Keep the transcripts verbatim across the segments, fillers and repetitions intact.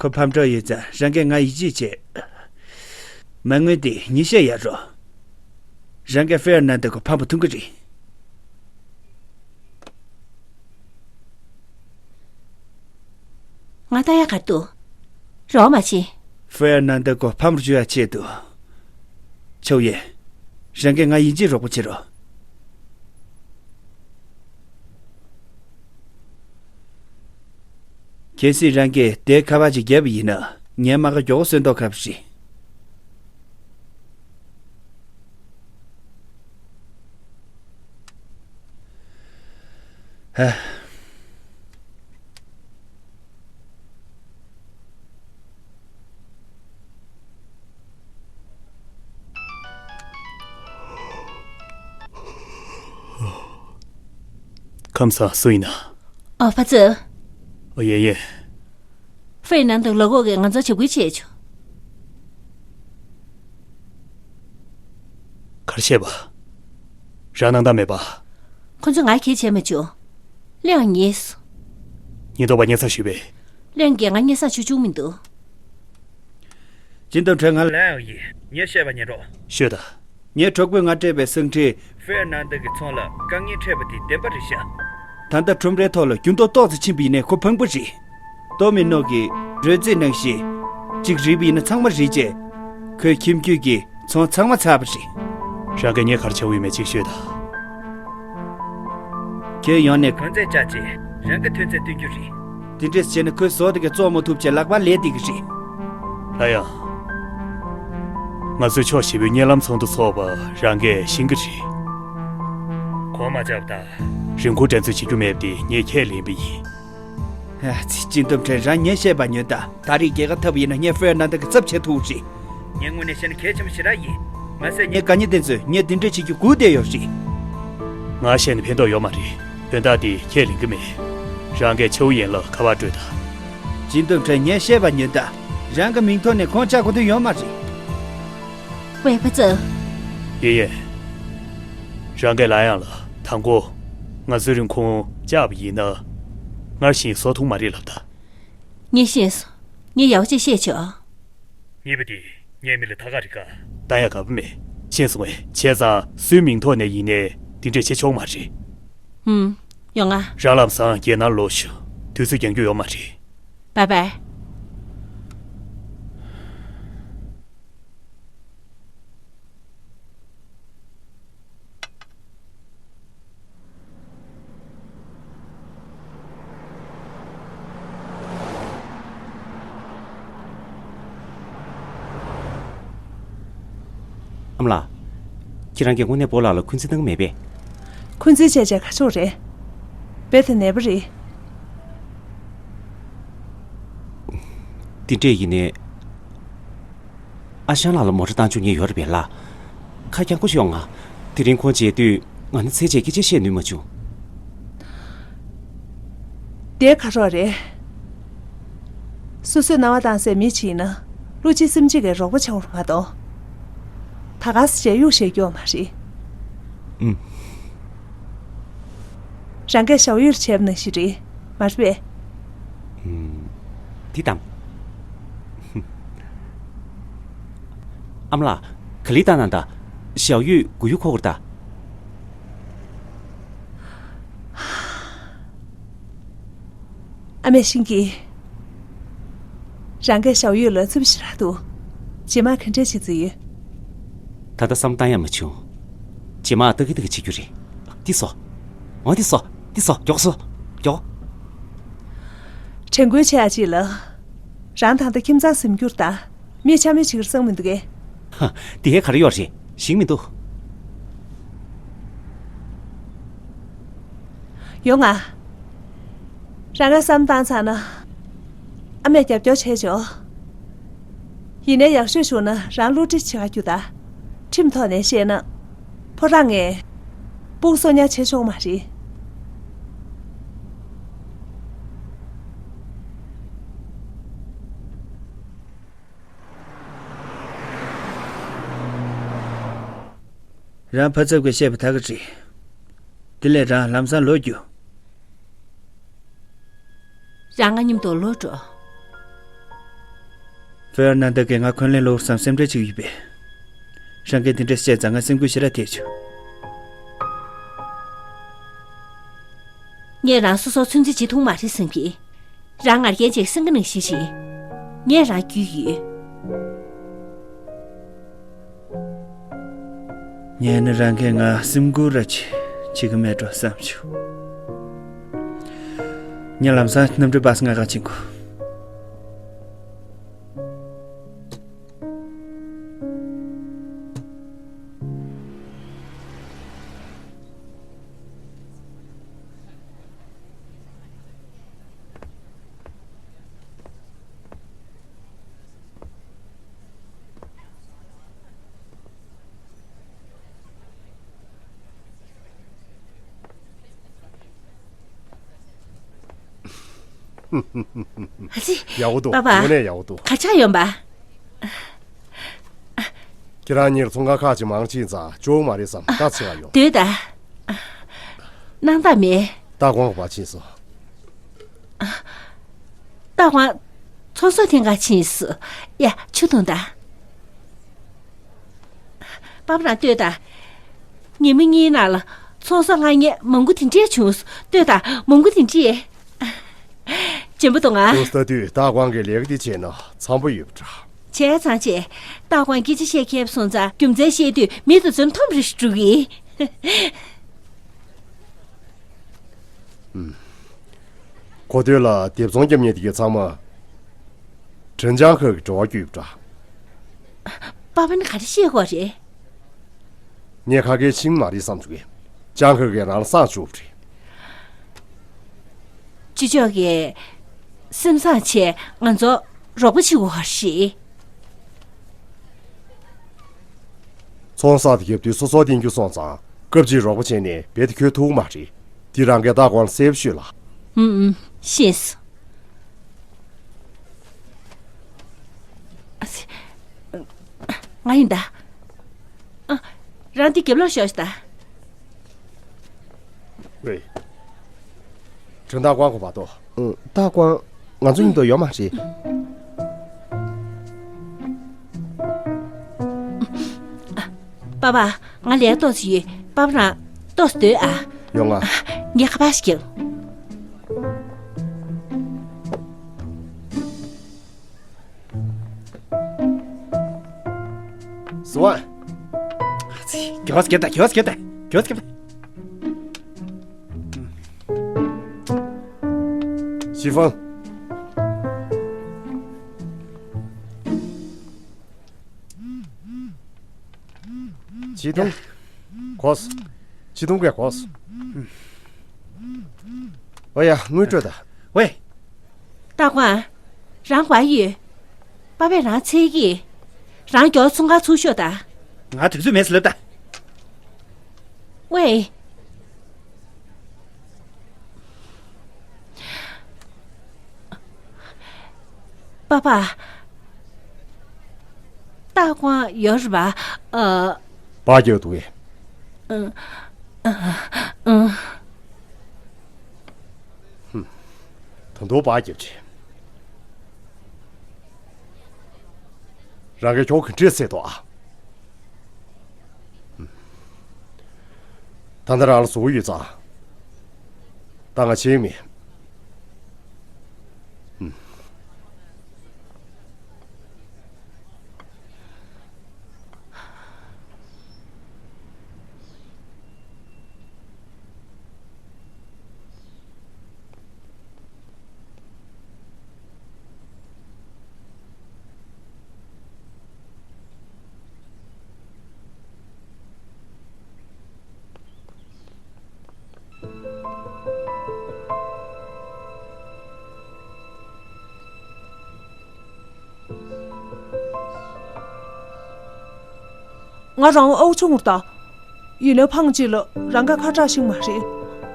ཁོ་ཕམ་འགྲོ་ཡོད་ཙང་རང་གིས་ང་ཡིད་ཆེས་བྱེད། མ་དངུལ་དེ་ཉིན་ཤས་ཡར་རོ། རང་གིས་ཧྥེ་ཡར་ནན་ཏི་ཁོ་ཕམ་པ་ཐུབ་ཀྱི་རེད། ང་ལྟ་ཡག་ག་རེ་འདུག་རོགས་མ་བྱེད། ཧྥེ་ཡར་ནན་ཏི་ཁོ་ཕམ་རུ་འཇུ་ཡག་ཆེད་དུ། ཆའོ་ཡེ། རང་གིས་ང་ཡིན་གཅིག་རོགས་པ་བྱེད་རོགས། གལ་སྲིད་རང་གིས་དེའི་ཁ་པར་ཅིག་བརྒྱབ་པ་ཡིན་ན་ངའི་རྨ་ཁ་མགྱོགས་པོ་གསོས་མདོག་ཁ་པོ་རེད། ཧ། ཁམས་བཟང་། སུ་ཡིན་ན། ཨ། ཕ་ཚོ། ཨོ། ཡེ་ཡེ། ཧྥེ་ནང་དུ་ལོ་གོ་གིས་ང་ཚོར་བྱ་འགུལ་བྱས་བྱུང་། ག་རེ་བྱས་པ། རང་སྣང་དག་མེད་པ། ཁོ་ཚོས་ང་གིས་བྱས་མ་བྱུང་། གླེང་ཉེས་སོང་། ཉེན་རྟོག་པ་སྙན་སེང་ཞུས་པས། གླེང་གིས་ང་སྙན་སེང་ཞུ་བཅུག་མི་འདུག་ཅིན་ཏུང་ཁྲེན། ང་ལན་ཡང་ཡིན། ངས་བཤད་པ་ཉན་རོགས། ཤོད་དང་། ངའི་གྲོགས་པོས་ང་སྤྲད་པའི་གསང་འཕྲིན། ཧྥེ་ནང་དུ་གི་ཚོང་ལ་དཀའ་ངལ་འཕྲད་པ་དེ་བདེན་པ་རེད་ཤག་ད་ལྟ་ཁྲོམ་རའི་ཐོག་ལ་འགྱུར་ལྡོག་ཏོག་ཙམ་ཕྱིན་པ་ཡིན་ནའི་ཁོ་ཕངས་པོ་རེད། ཏོ་མི་ནོ་གི་བྲོས་རྫས་ནང་བཞིན། གཅིག་རིག་པ་ཡིན་ན་ཚང་མ་རིག་བྱས། ཁོའི་ཁྱིམ་རྒྱུད་ཀྱི་ཚོང་ཚང་མ་ཚར་བ་རེད། རང་གིས་ངས་ག་རེ་བྱ་འོས་མེད་ཅིག་ཤོད་དང་། ཁྱོད་ཡོང་ནས་གོན་རྫས་བཅག་བྱས་རང་གི་ཐོན་རྫས་སྟོན་རྒྱུ་རེད། དེ་འདྲས་བྱས་ན་ཁོའི་ཟོག་དེ་གས་བཙོང་མ་ཐུབ་བྱས་ལག་པ་ལས་བསྡད་ཀྱི་རེད། ལ་ཡང་། ང་ཚོའི་ཕྱོགས་བཞི་པོའི་གཉེར་ལམ་ཚོགས་འདུ་ཚོགས་པ་རང་གིས་ཤེས་ཀྱི་རེད། གོང་མ་ཆགས་པ་དང་། རིན་གོང་འགྲན་རྩོད་བྱེད་རྒྱུ་མེད་པ་དེ་ངས་ཁས་ལེན་པ་ཡིན། ཨ་ཙི། ཅིན་ཏུང་ཁྲེན། རང་ངས་བཤད་པ་ཉོན་དང་། ད་རེས་རྒྱལ་ཁ་ཐོབ་པ་ཡིན་ན་ངས་ཧྥེ་ཡར་ནན་ཏི་གི་ཚབ་བྱེད་ཐུབ་རེད། ངའི་ངོས་ནས་བཤད་ན་གལ་ཆེན་པོ་ཞེ་དྲག་ཡིན། མ་ཟད་ངའི་དགའ་ཉེ་དེ་ཚོས་ངས་དེ་འདྲ་བྱེད་རྒྱུ་སྒུག་བསྡད་ཡོད་རེད། ང་བཤད་ནས་ཕན་ཐོགས་ཡོད་མ་རེད། དོན་དག་འདི་ཁས་ལེན་གྱི་མེད། རང་གིས་ཆའོ་ཡེན་ལ་ཁ་པར་སྤྲོད་དང་། ཅིན་ཏུང་ཁྲེན། ངས་བཤད་པ་ཉོན་དང་། རང་གི་མིང་ཐོག་ནས་ཁོང་བཅར་དགོས་དོན་ཡོད་མ་རེད། ཝེ་ཕ་ཚོ། ཡེ་ཡེ། རང་གིས་ལ་ཡང་ལ་དང་པོ། ང་ཚོའི་རིན་གོང་བཅག་པ་ཡིན་ན། སྔར་བཞིན་བཟོ་ཐུབ་མ་རེད་ལབ་དང་། ངས་ཤེས་སོང་། ངས་ཡག་པོ་ཅིག་བཤད་ཆོག་གཉིས་པ་དེ་ངའི་མི་ལ་ཐད་ཀར་རིག་ག་ད་ཡང་དགའ་པོ་མེད། ཤེས་སོང་ངས། བྱས་ཙང་སུའི་མིང་ཐོག་ནས་ཡིན་ནའི་འདི་འདྲས་བྱེད་ཆོག་མ་རེད། ཧུམ། ཡོང་ང་། རང་ལམ་སང་རྒྱལ་ནང་ལོག་ཤོག་དུས་ཚོད་འགྱངས་རྒྱུ་ཡོད་མ་རེད། བཱའི་བཱའི། ཨ་མ་ལགས། ཁྱེད་རང་གིས་དངོས་གནས་སྤོ་ལགས་ལ་འཁོན་འཛིན་གནང་གི་མེད་པས། འཁོན་འཛིན་བྱས་བྱས་ག་ཆོག་རེད། རྦད་དེ་ནད་པ་རེད། དེ་འདྲས་ཡིན་ནའི། ཨ་ཞང་ལགས་ལ་མོ་ཊ་བཏང་བཅུག་མཁན་ཡོད་རེད་པས་ལགས། ཁ་སྐྱེངས་པོ་ཤོག་ང་། དེ་རིང་ཁོང་མཇལ་དུས་ང་ནི་ཚེ་ཕྱི་མ་སྐད་ཆ་བཤད་ནུས་མ་བྱུང་། དེ་ག་རེ་རེད། སོ་སོས་སྣང་བ་བཏང་སའི་མི་ཅིག་ཡིན་ན། བློ་གཅིག་སེམས་གཅིག་གིས་རོགས་པ་བྱེད་དགོས་མ་གཏོགས། ད་ག་སེ་མཇལ་ཡུལ་བཤད་རྒྱུ་ཡོད་མ་རེད། ཨུམ། རང་གིས་ཞའོ་ཡུས་བྱས་པ་ནང་བཞིན་རེད། མ་རེད་པས། ཨུམ། འདི་དང་། ཨ་མ་ལགས། ག་ལེར་བཏང་གནང་དང་། ཞའོ་ཡུས་མགོ་ཡུ་འཁོར་དགོས་རེད་ད། ཨ་མའི་ཤིང་གི། རང་གིས་ཞའོ་ཡུས་ལ་རྩུབ་ཞེ་དྲག་འདུག་རྗེས་མ་ག་འདྲས་བྱེད་རྩིས་ཡོད། ད་ལྟ་བསམ་བློ་བཏང་ཡག་མ་བྱུང་། རྗེས་མ་ལྟ་གི་ལྟ་གི་བྱེད་རྒྱུ་རེད། འདི་ཟོ། འོ་འདི་ཟོ། འདི་ཟོ། མགྱོགས་སོ། མགྱོགས། དྲན་སྐུལ་བྱེད་ཡག་ཅིག་ལ། རང་ད་ལྟ་ཁྱིམ་ཚང་ཟིན་རྒྱུ་རེད་ད། མི་ཆ་མེད་བྱེད་ཀྱི་རེད་བསམ་གྱི་མི་འདུག་གས། ཧ། དེ་ག་རེ་ཡོད་རེད། ཞིག་མི་འདུག་ཡོང་ང་། རང་གིས་བསམ་བཏང་ཚར་ན། ཨ་མས་རྒྱབ་སྐྱོར་བྱས་ཆོག་ཡིན་ནའི་ཡག་ཤོས་བྱུང་ན་རང་བསླུ་བྲིད་བྱེད་ག་རྒྱུགས་དང་། ཁྲིམས་ཐོག་ནས་བཤད་ན། ཕོ་བྲང་ངས་དཔུང་གསོ་ཉར་བྱེད་ཆོག་མ་རེད། རང་ཕ་ཚབ་ཀྱིས་བཤད་པ་ད་ག་རེད། དེ་ལས་རང་ལམ་སང་ལོག་རྒྱུགས། རང་ང་མཉམ་དུ་ལོག་འགྲོ། ཕོ་ཡར་ན་འདི་གས་ང་འཁོན་ལན་སློག་བསམ་སེམས་ཁྲལ་བྱེད་ཀྱི་ཡོད་པས། རང་གིས་དེ་འདྲ་བཤད་ཙང་ང་སེམས་འགུལ་ཞེ་དྲག་ཐེབས་བྱུང་། ངས་རང་སོ་སོར་ཚོད་འཛིན་བྱེད་ཐུབ་མ་རེད་བསམ་གི། རང་ང་རྒྱལ་ཅན་གྱི་སེང་གེ་ནང་བཞིན་རེད། ངས་རང་རྒྱུས་ཡོད། ངས་ནི་རང་གིས་ང་སེམས་འགུལ་ར་ཅིག་བྱེད་ཀྱི་མེད་འགྲོ་བསམ་བྱུང་། ངས་ལམ་སང་གནམ་གྲུ་བྷ་སི་ང་ག་ཕྱིན་གོ། ཨ་ཙི། ཡག་པོ་འདུག་པ་པ། དངོས་གནས་ཡག་པོ་འདུག་ག་ཆགས་ཡོང་པ། ཁྱེད་རང་གཉིས་ཚོང་ཁང་ཁག་ཅིག་མང་ཕྱིན་ཙང་ཅོག་མ་རེད་བསམ་ད་ཚེ་བ་ཡོང་། སྡོད་ད། སྣང་དག་མེད། ལྟ་དགོངས་པ་ཕྱིན་སོང་། ལྟ་དགོངས། ཚོང་ཟོག་འཐེན་ག་ཕྱིན་སོང་། ཡ་ཆུ་འཐུང་ད། པ་པ་རང་ལྟོས་དང་། ཉི་མ་གཉིས་ནང་ལ་ཚོང་ཟོག་ལྔ་ངས་མང་པོ་དེ་འདྲས་བྱུང་སོང་། ལྟོས་དང་མང་པོ་དེ་འདྲས། ཅན་པོ་དང་ང་། ཁོང་ལྟ་དུས་ལྟ་དགོངས་ཀྱི་ལས་ཀ་དེ་བྱས་ན་འཚམ་པོ་ཡོད་པ་འདྲ། བྱས་ཙང་བྱས། ལྟ་དགོངས་སྐད་ཆ་བཤད་མཁས་སོང་ཙང་རྒྱུ་མཚན་བཤད་དུས་མི་དེ་ཚོ་མཐོང་རེ་ཞིག་འགྲོ་གི། གོ་ཐོས་ལ་སྡེབ་ཚོང་རྒྱབ་མཁན་དེ་གའི་ཚང་མ། དྲིན་ཅང་ཁ་གི་འབྲེལ་བ་བརྒྱུད་པ་འདྲ། པ་པ་ནི་ག་རེ་བཤད་ཀྱི་ཡོད་རེད། ངས་ཁ་སྐད་ཕྱིན་མ་རེད་བསམ་བྱུང་གི། ཅང་ཁ་གིས་རང་ལ་བསང་བཅུག་པ་རེད། ཅི་ལྕོགས་ཀྱིས་སེམས་བཟང་བྱས་ང་ཚོ་རོགས་པ་བྱེད་དགོས་རེད། ཚོང་ཟོག་དེ་རྒྱབ་དུས་སོ་སོ་བསྟེན་རྒྱུ་སོང་ཙང་སྐབས་གཅིག་རོགས་པ་བྱས་ནས་རྦད་དེ་འཁྱོལ་ཐུབ་མ་རེད། འདི་རང་གིས་ལྟ་དགོངས་ལ་གསལ་པོ་ཤོད་ལ། ཨུམ་ཨུམ་ཤེས་སོང་། ང་ཡིན་ད། ཨ། རང་འདི་རྒྱབ་ལོགས་ཤོག་ད། ཝེ། དྲན་ལྟ་དགོངས་གོ་བ་དོ། ཨུ། ལྟ་དགོངས། ང་ཚོ་མཉམ་དུ་ཡོད་མ་རེད། པ་པ། ང་ལས་ཏོག་ཙམ་ཡོད། པ་པ་རང་ཏོག་ཙམ་སྡོད་ཨ། ཡོང་ང་། ངས་ཁ་པར་ཞིག་རྒྱབ། སུ་ཝན། ཨ་ཙི། མགྱོགས་སེ་རྒྱོབ་དང་། མགྱོགས་སེ་རྒྱོབ་དང་། མགྱོགས་སེ་རྒྱོབ་དང་། ཞི་ཧྥང་། ཆི་ཐུང་། གོ་སོང་། ཆི་ཐུང་གིས་གོ་སོང་། ཨོ་ཡ། དངུལ་སྤྲོད་དང་། ཝེ། ལྟ་དགོངས། རང་ག་པར་ཡོད། པ་པས་རང་འཚོལ་གི། རང་མགྱོགས་ཚོང་ཁང་ཚུར་ཤོག་དང་། ང་དུས་ཚོད་མེད་ཟེར་ལབ་ད། ཝེ། པ་པ། ལྟ་དགོངས་ཡོད་རེད་པ། ཨ། པར་རྒྱག་འདུག་གས། ཨ། ཨ། ཨ། ཧུམ། ད་དུང་པར་རྒྱབ་བྱས། རང་གིས་ཁྱོ་ག་ག་འདྲས་བསད་འདུག་ཨ། ད་ལྟ་རང་ལ་བཟོ་བོ་ཡོད་ཙང་། ད་ང་བྱེད་མེད། ང་རང་ཨའུ་ཆུང་ངུར་ད། ཡིན་ནའི་ཕངས་གཅིག་ལ་རང་ག་ཁ་གྲག་ཤིང་མ་རེད།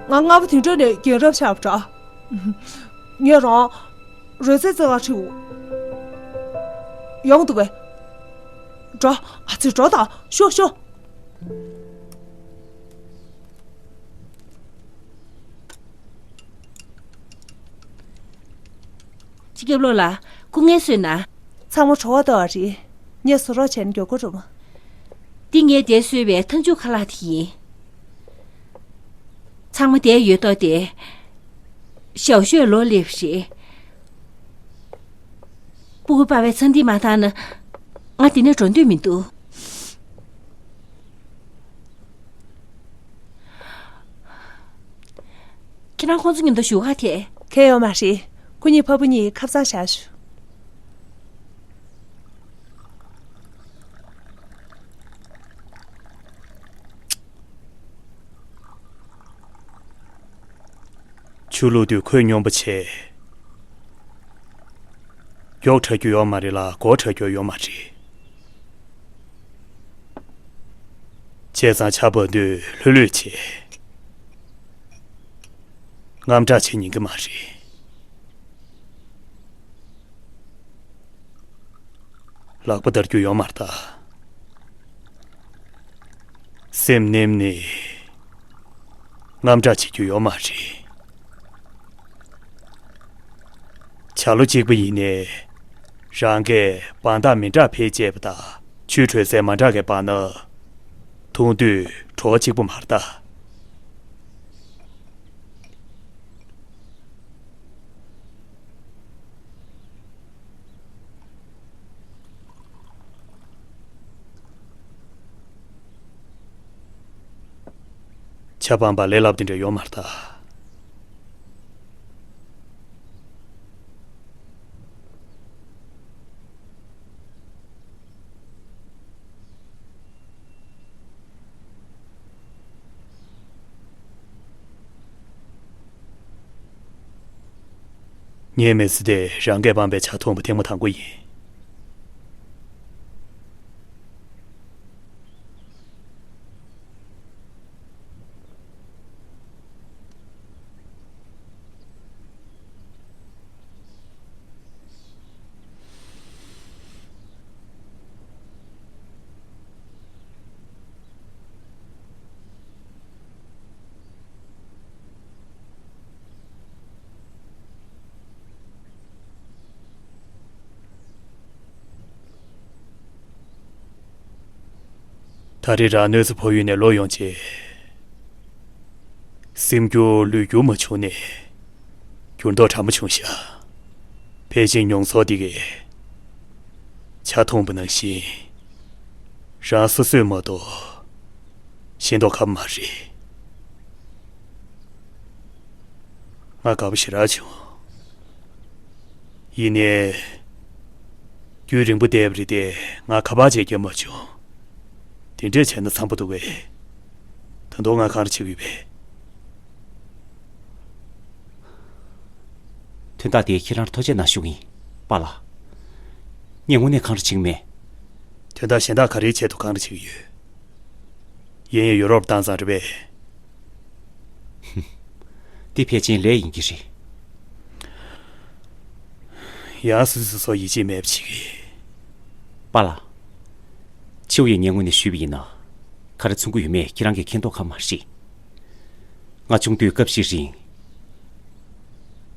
ང་སྔ་པོ་དེ་འདྲ་ནས་རྒན་རབས་ཆགས་པ་འདྲ། ངས་རང་རོལ་རྩེད་རྩེ་ག་ཁྲིད། ཡོང་འདུག་པས། འགྲོ། ཨ་ཙི་འགྲོ་དང་། ཤོག་ཤོག་སྤྱི་ཁྱབ་བློ་ལ་སྐུ་ངལ་གསོས་ན། ཚང་མ་བྲོ་བ་ཏོག་རེད། ངས་བཟོ་རོགས་བྱས་ན་མགྱོགས་པོ་འགྲོ་མ། འདི་ངས་འདིར་བཟོས་པའི་ཐང་ཆུ་ཁ་ལག་དེ་ཡིན། ཚང་མ་བསྡད་ཡོད་མདོག་དེ། ཞའོ་ཞོས་ལོག་སླེབས་རེད། སྤུ་གུ་པ་ཕའི་ཚང་འདི་མ་བཏང་ན། ང་འདི་ནས་འགྲོ་འདོད་མི་འདུག་ཁྱེད་རང་ཁོང་ཚོ་མཉམ་དུ་བཞུགས་ག་ཐད། གལ་ཡོད་མ་རེད། ཁོ་གཉིས་ཕ་བུ་གཉིས་ཁ་སང་བཞག་ཞུ། ཆུ་བླུགས་དུས་ཁོས་སྙོམས་པོ་བྱས། མགྱོགས་དྲགས་རྒྱུ་ཡོད་མ་རེད་ལ་འགོར་དྲགས་རྒྱུ་ཡོད་མ་རེད། བྱས་ཙང་ཆར་འབབ་དུས་ལྷོད་ལྷོད་བྱས། དངངས་སྐྲག་བྱེད་ཉན་གི་མ་རེད། ལག་པ་འདར་རྒྱུ་ཡོད་མ་རེད་ད། སེམས་ནེམ་ནས་དངངས་སྐྲག་བྱེད་རྒྱུ་ཡོད་མ་རེད། བྱ་ལོ་གཅིག་པ་ཡིན་ནའི། རང་གིས་འབག་སྟངས་མི་འདྲ་བེད་སྤྱད་པ་དང་ཆུ་དྲོད་ཚད་མ་འདྲ་གི་འབག་ན། འཐུང་དུས་བྲོ་བ་གཅིག་པོ་མ་རེད་ད། ཆབ་འབངས་པ་ལས་སླ་པོ་དེ་འདྲ་ཡོད་མ་རེད་ད། ངའི་མི་ཚེ་དེ་རང་གིས་སྤངས་པའི་ཇ་འཐུང་བ་ཐེངས་མ་དང་པོ་ཡིན། ད་རེས་རང་གནོད་འཚེ་ཕོག་ཡུལ་ནས་ལོག་ཡོང་རྗེས། སེམས་འགྱུར་ལུས་འགྱུར་མ་བྱུང་ནས། འགྱུར་ལྡོག་འདྲ་མོ་བྱུང་ཤག་ཕལ་ཆེར་མྱོང་ཚོར་འདི་གས། ཇ་འཐུང་བ་ནང་བཞིན། རང་སོ་སོས་མ་གཏོགས། ཤེས་མདོག་ཁ་པོ་མ་རེད། ང་དགའ་པོ་ཞེ་དྲག་བྱུང་། ཡིན་ནའི། རྒྱུན་རིང་པོ་བསྡད་པ་རེད་དེ་ང་ཁ་པར་བྱས་རྒྱབ་མ་བྱུང་། དེ་འདྲས་བྱས་ན་འཚམ་པོ་འདུག་གས། ད་དུང་ང་གང་རེ་བྱེད་ཀྱི་ཡོད་པས། དོན་དག་དེ་ཁྱེད་རང་ཐུགས་རྗེ་གནང་ཞུ་གི་ཡིན། པཱ་ལགས། ངས་དངོས་གནས་གང་རེ་བྱེད་ཀྱི་མེད། དོན་དག་གཞན་དག་ག་རེའི་ཆེད་དུ་གང་རེ་བྱེད་ཀྱི་ཡོད། ཡིན་ཡང་ཡུ་རོབ་བཏང་ཙང་རེད་པས། འདི་ཕལ་ཆེར་ལས་ཡིན་གྱི་རེད། ཡང་སོ་སོ་སོ་ཡིད་ཆེས་མེད་པ་བྱེད་ཀྱི། པཱ་ལགས། ཆེའུ་ཡིས་ངས་དངོས་གནས་ཞུས་པ་ཡིན་ན། ག་རེ་མཚོན་གྱི་ཡོད་མེད་ཁྱེད་རང་གིས་མཁྱེན་མདོག་ཁ་མ་རེད། ང་ཆུང་དུས་སྐབས་ཤིག་རིང་།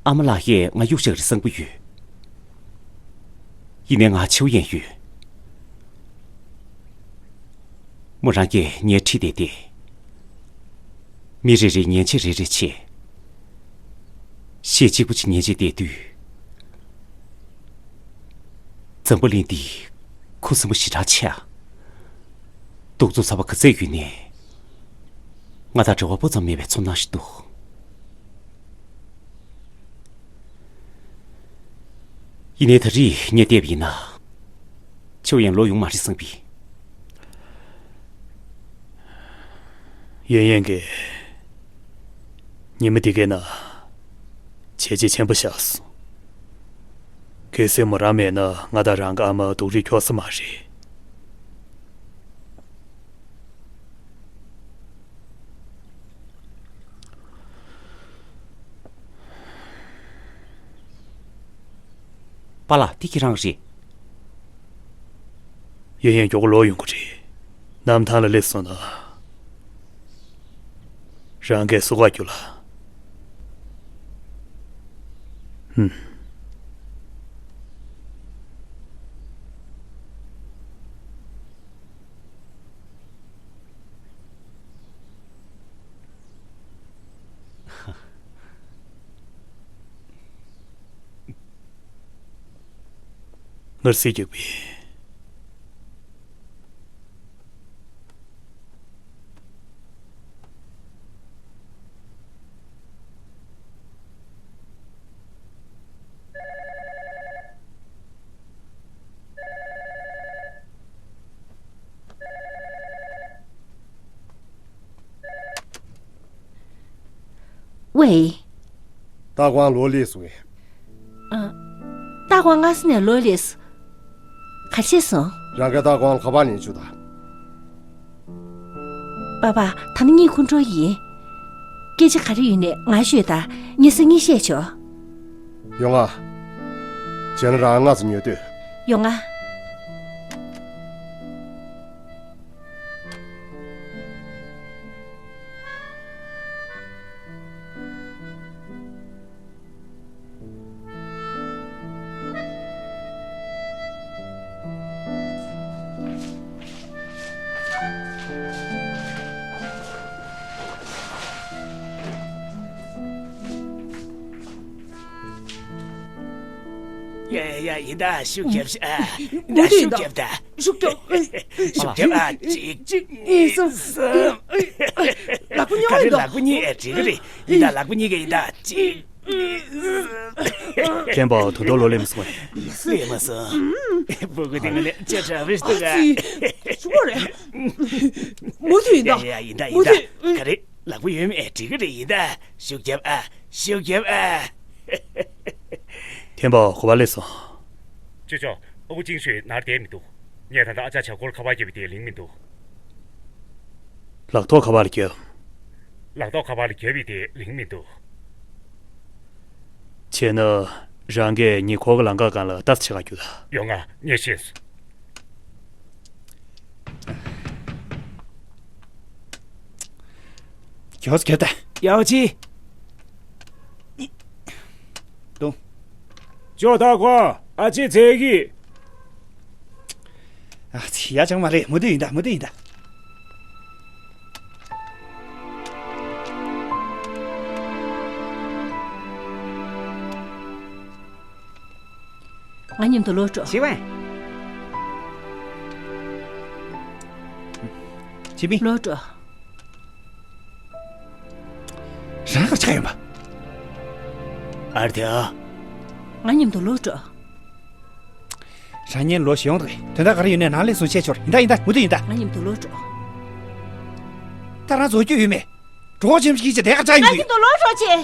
ཨ་མ་ལགས་ཀྱིས་ང་གཡུག་བཞག་རེད་བསམ་གྱི་ཡོད། ཡིན་ནའི་ང་ཆེའུ་ཡིན་ཡོད། མོ་རང་གིས་ངའི་འཁྲིས་དེ་བལྟས། མི་རེ་རེས་ཉན་ཆས་རེ་རེ་བྱས། གཞས་གཅིག་པུ་ཅིག་ཉན་བྱས་བསྡད་དུས། འཛམ་བུ་གླིང་འདི་ཁུ་སིམ་པོ་ཞེ་དྲག་ཆགས། གདུག་རྩུབ་ཚ་བ་ག་ཚད་ཡོད་ནའི། ང་དང་འབྲེལ་བ་སྤུ་ཙམ་མེད་པའི་ཚོར་སྣང་ཞིག་འདུག་ཡིན་ནའི་ད་རེས་ངས་བལྟས་པ་ཡིན་ན། ཆེའུ་ཡང་ལོག་ཡོང་མ་རེད་བསམ་གྱི། ཡིན་ཡིན་གྱི། ཉི་མ་འདི་གའི་ནང་བྱས་རྗེས་ཆེན་པོ་བཞག་སོང་། གལ་སྲིད་མོ་རང་མེད་ན་ང་དང་རང་གི་ཨ་མ་སྡུག་རུས་འཁྱོག་ས་མ་རེད། པཱ་ལགས། འདི་ཁྱེད་རང་རེད། ཡིན་ཡིན་མགྱོགས་པོ་ལོག་ཡོང་གི་རེད། གནམ་ཐང་ལ་སླེབས་སོང་ན། རང་གིས་བསུ་ག་རྒྱུགས་ལ། ཧུམ། ངར་སེ་རྒྱག་པས། ཝེ། ཏཱ་ཀོང་ལོག་སླེབས་སོང་ངས། ཨ། ཏཱ་ཀོང་སྔ་ས་ནས་ལོག་སླེབས་སོང་། ག་རེ་བྱས་སོང་། རང་གིས་ཏཱ་ཀོང་ཁ་པར་ལེན་བཅུག་དང་། པ་པ། ད་ནི་ངས་ཁོང་ཁྲོ་ཡིན། སྐད་ཆ་ག་རེ་ཡོད་ནའི་ང་ཤོད་དང་། ངས་སང་ཉིན་བཤད་ཆོག། ཡོང་ང་། བྱས་ན་རང་སྔ་ཙམ་ཉལ་སྡོད། ཡོང་ང་། ཡ་ཡ་ཡ། ཡིན་ད། ཤུགས་རྒྱབ་ཤ། ཨ། ཡིན་ད། ཤུགས་རྒྱབ་ད། ཤུགས་རྒྱབ། ཤུགས་རྒྱབ། ཨ། གཅིག་གཅིག་གཉིས། གསུམ། ལག་པ་གཉིས། ག་རེ། ལག་པ་གཉིས། ཨེ། འགྲིག་གི་རེད། ཡིན་ད། ལག་པ་གཉིས་ཀ་ཡིན་ད། གཅིག་ཐེན་པའོ་ད་དུང་ལོག་སླེབས་མ་སོང་ངས། སླེབས་མ་སོང་། སྤུ་གུ་དེ་ངོ་ནས་ཅ་དྲག་པོ་ཞིག་འདུག་ག་ཨ་ཙི། ཞུ་བ་རེད། མུ་མཐུད་ཡིན་ད། ཡ་ཡ་ཡ། ཡིན་ད། མུ་ཡིན་ད། མཐུད། ག་རེ། ལག་པ་ཡོད་མེད་འགྲིག་གི་རེད། ཡིན་ད། ཤུགས་རྒྱབ་ཨ། ཤུགས་རྒྱབ་ཨ། ཐེན་པའོ་ག་པར་སླེབས་སོང་། ཅོ་ཅོ། ཨ་ཁུ་ཅིང་ཤུས་ནར་བསྡད་མི་འདུག་ངས་ད་ལྟ་ཨ་ཅག་ཇག་སྐོར་ཁ་པར་བརྒྱབ་པའི་དེ་ལིང་མི་འདུག་ལག་ཐོག་ཁ་པར་ལ་བརྒྱབ། ལག་ཐོག་ཁ་པར་ལ་བརྒྱབ་པའི་དེ་ལིང་མི་འདུག་བྱས་ན། རང་གིས་ཉེ་འཁོར་གྱི་ལམ་ཁ་སྒང་ལ་ལྟ་ཙམ་བྱེད་ག་རྒྱུགས་དང་། ཡོང་ང་། ངས་ཤེས་སོང་། མགྱོགས་སུ་རྒྱོབ་དང་། ཡའོ་ཅི། ཏུང་། ཅོ་ཏ་ཁོ། ཨ་ཅེ་ཚེ་གི། ཨ་ཙི། ཡ་ཅང་མ་རེད། མུ་མཐུད་ཡིན་ད། མུ་མཐུད་ཡིན་ད། ང་མཉམ་དུ་ལོག་འགྲོ། ཞི་བན། ཞི་བན། ལོག་འགྲོ། རང་ག་ཆགས་ཡོང་པ། ཨར་ཐེ་ཨ། ང་མཉམ་དུ་ལོག་འགྲོ། རང་ཉིད་ལོག་ཞིག་ཡོང་དགོས། དོན་དག་ག་རེ་ཡོད་ནའི་ནང་ལས་ཟུང་བཤད་ཆོག་ཡིན་ད། ཡིན་ད། མུ་མཐུད་ཡིན་ད། ང་མཉམ་དུ་ལོག་འགྲོ། ད་རང་རྫོགས་རྒྱུ་ཡོད་མེད། གྲོགས་ཆེན་ཞིག་གིས་དེ་ག་ཆགས་ཡོང་གི། ང་མཉམ་དུ་ལོག་འགྲོ་ཅེས།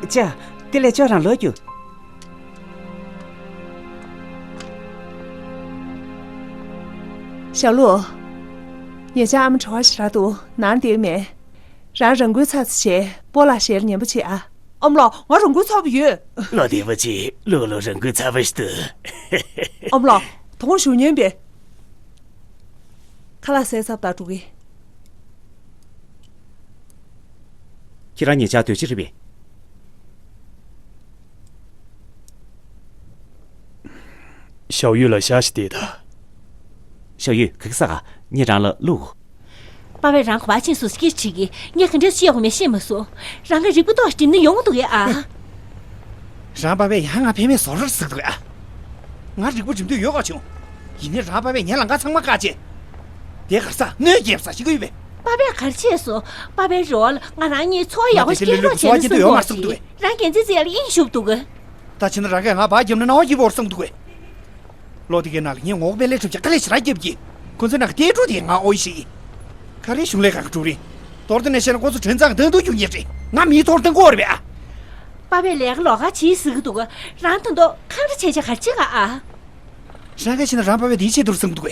ཅ། དེ་ལས་ཅོ་རང་ལོག་རྒྱུ། ཞའོ་ལུ། ཉེ་ཆར་ཨ་མ་གྲྭ་བ་ཞིག་རག་འདུག་ནང་བསྡད་མེད། རང་རང་འགུལ་ཚ་ཚ་བྱས། སྤོ་ལགས་ཞལ་ཉན་པོ་བྱེད་ཨ། ཨ་མ་ལགས། ང་རང་འགུལ་ཚ་པོ་ཡོད། ལོ་བདེ་པོ་བྱེད། ལུག་ལོ་རང་འགུལ་ཚ་པོ་ཞིག་འདུག་ཨ་མ་ལགས། དོ་དགོང་བཞུགས་མཉན་པས། ཁ་ལག་ཟས་ཚར་བ་དང་འགྲོ་གི། ཁྱེད་རང་ཉེ་ཆར་སྡོད་ཅི་རེད་པས། ཞའོ་ཡུས་ལ་ཤ་ཞིག་བལྟས་ད། ཞའོ་ཡུས། ག་གི་ས་ག་ངས་རང་ལ་བླུག་པ་པས་རང་ག་པར་ཕྱིན་སོང་ཟེར་སྐད་ཆ་དྲིས་ཀྱི། ངས་ག་འདྲས་བཤད་དགོས་མེད་ཤེས་མ་སོང་། རང་གིས་རིག་པ་ཏོག་ཙམ་སྒྲིམ་ན་ཡོང་གི་འདུག་གས་ཨ། རང་པ་ཕས་ཡང་ང་ཕན་མེད་བཟོ་འདྲ་ཟེར་གི་འདུག་ཨ། ང་རིག་པ་སྒྲིམ་འདོད་ཡོད་ག་བྱུང་། ཡིན་ནའི་རང་པ་ཕས་ངའི་ལམ་ཁ་ཚང་མ་བཀག་བྱས། དེ་ག་རེ་ཟ། གནོད་སྐྱེལ་ས་ཞིག་ཡོད་པས། པ་ཕས་ག་རེ་བྱས་སོང་། པ་ཕའི་རེ་བ་ལ་ང་རང་གཉིས་འཚོ་བ་ཡག་པོ་ཞིག་སྐྱེལ་རོགས་བྱས་ན་བཟོ་གི་ཡོད་མ་རེད་གསུངས་འདུག་གས། རང་རྒྱལ་མཚན་རྩེ་ཡག་ལ་དབྱིངས་ཞུགས་འདུག་གས། ད་བྱས་ན་རང་གིས་ང་བག་བརྒྱབ་ན་སྣང་བ་སྐྱིད་པོ་རེད་བསམ་འདུག་གས། ལོ་དེ་གའི་ནང་ལ་ངས་ངོ་དཔེ་ལེགས་གྲུབ་ཀྱི་དཀའ་ལས་ཞེ་དྲག་བརྒྱབ་ཀྱི། ཁོ་ཚོའི་ནང་གི་ལྟ་གྲུབ་དེ་ང་ཨོ་ཡི་ཤི་ཡིན། ག་རེ་གཞུང་ལས་ཁང་གི་ཀྲུའུ་རིན། མདོར་བསྡུས་ནས་བཤད་ན་ཁོ་ཚོ་དྲན་གཙང་འདང་འདུག་རྒྱུ་ཉེ་རེད། ང་མིའི་ཐོག་བཏང་དགོས་རེད་པས་ཨ། པ་ཕས་ལས་ཀ་ལོགས་ཀ་བྱེད་ཟེར་གི་འདུག་ག། རང་ད་དུང་འཁང་ར་བྱས་བྱས་ག་རེ་བྱེད་ག་ཨ། རང་གིས་བྱས་ན་རང་པ་ཕས་དེའི་ཆེད་དུ་རེད་བསམ་གི་འདུག་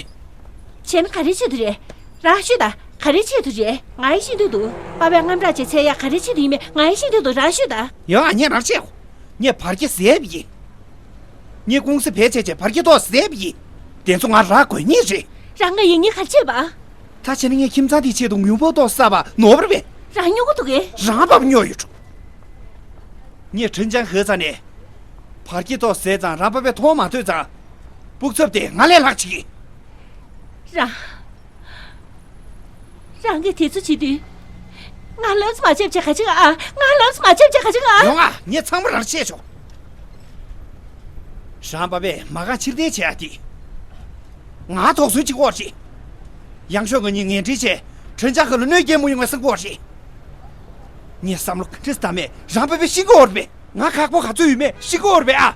གས། བྱས་ན་ག་རེའི་ཆེད་དུ་རེད། རང་ཤོད་ད། ག་རེའི་ཆེད་དུ་རེད། ང་ཡིས་ཤེས་འདོད་འདུག་པ་ཕས་དངངས་སྐྲག་བྱས་ཚད་ཡག་ག་རེའི་ཆེད་དུ་ཡིན་མིན་ང་ཡིས་ཤེས་འདོད་འདུག་རང་ཤོད་ད། ཡང་ཨ། ངས་རང་བཤད་གོ། ངས་བར་སྐྱེ་བཟས་པ་ཡིན། ངས་ཀུང་སི་བེད་སྤྱད་བྱས་བར་སྐྱེ་ཏོག་བཟས་པ་ཡིན། དེ་ཚོ་ང་རག་དགོས་ངེས་རེད། རང་ང་ཡིན་ངེས་ག་རེ་བྱས་པ། ད་བྱས་ན་ངས་ཁྱིམ་ཚང་དེའི་ཆེད་དུ་ཉུང་པོ་ཏོག་བསགས་པ་ནོར་བ་རེད་པས། རང་སྨྱོ་གི་འདུག་གས། རང་པ་ཕ་སྨྱོ་ཡོད་འགྲོ། ངས་ཁྲིན་ཅང་ཧེ་རྩ་ནས་བར་སྐྱེ་ཏོག་བཟས་ཙང་རང་པ་ཕས་མཐོང་མ་ཐུབ་ཙང་། སྤུག་ཚབ་དེ་ང་ལས་ལྷག་བྱེད་ཀྱི། རང་། རང་གིས་དེ་ཚོ་བྱེད་དུས། ང་ལབ་ཙམ་མ་བྱེད་བྱེད་ག་ཅིག་ཨ། ང་ལབ་ཙམ་མ་བྱེད་བྱེད་ག་ཅིག་ཨ། ཡོང་ཨ། ངས་ཚང་མ་རང་བཤད་ཆོག་རང་པ་པས་མ་རྐང་ཕྱིར་འཐེན་བྱེད་ཡ་དེ། ང་དོགས་ཟོན་བྱེད་ཀྱི་ཡོད་རེད། ཡང་ཤོས་ང་གཉིས་ངན་འབྲེལ་བྱས་དྲན་འཆར་ཁ་ལ་གནོད་སྐྱེལ་མོ་ཡོང་བའི་བསམ་གྱི་ཡོད་རེད། ངས་བསམ་བློ་ག་འདྲ་བཏང་མེད་རང་པ་པས་ཤེས་ཀྱི་ཡོད་རེད་པས། ང་ཁག་པོ་ག་ཚོད་ཡོད་མེད་ཤེས་ཀྱི་ཡོད་རེད་པས་ཨ།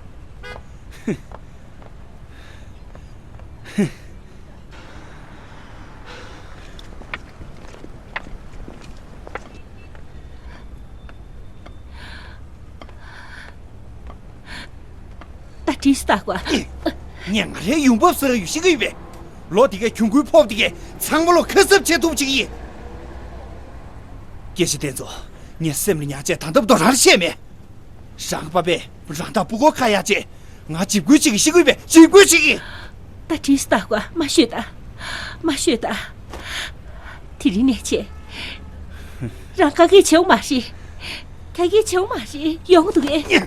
ད་དྲིས་སྟག་པ། ངས་ང་རའི་ཡོང་འབབ་ཟེར་ཡོད་ཤེས་ཀྱི་ཡོད་པས། ལོ་དེ་གའི་གྱོང་གུན་ཕོག་དེ་གའི་ཚང་མ་ལོ་ཁ་གསབ་བྱེད་ཐུབ་ཅིག་ཡིན། སྐྱེ་ཤི་དེ་ཚོ་ངས་སེམས་ལ་ཉར་བྱས་ད་ལྟ་བར་དུ་རང་བཤད་མེད། རང་པ་པས་རང་དང་ཕྲུ་གུ་ཁ་ཡ་བྱས་ང་འཇིབ་རྒོལ་བྱེད་ཀྱི་ཤེས་ཀྱི་ཡོད་པས་འཇིབ་རྒོལ་བྱེད་ཀྱི། ད་དྲིས་སྟག་པ་མ་ཤོད་ད། མ་ཤོད་ད། དེ་རིང་ནས་བྱས། རང་ཁ་སྐད་བྱེད་འོང་མ་རེད། ཁ་སྐད་བྱེད་འོང་མ་རེད་ཡོང་འདུག་གས།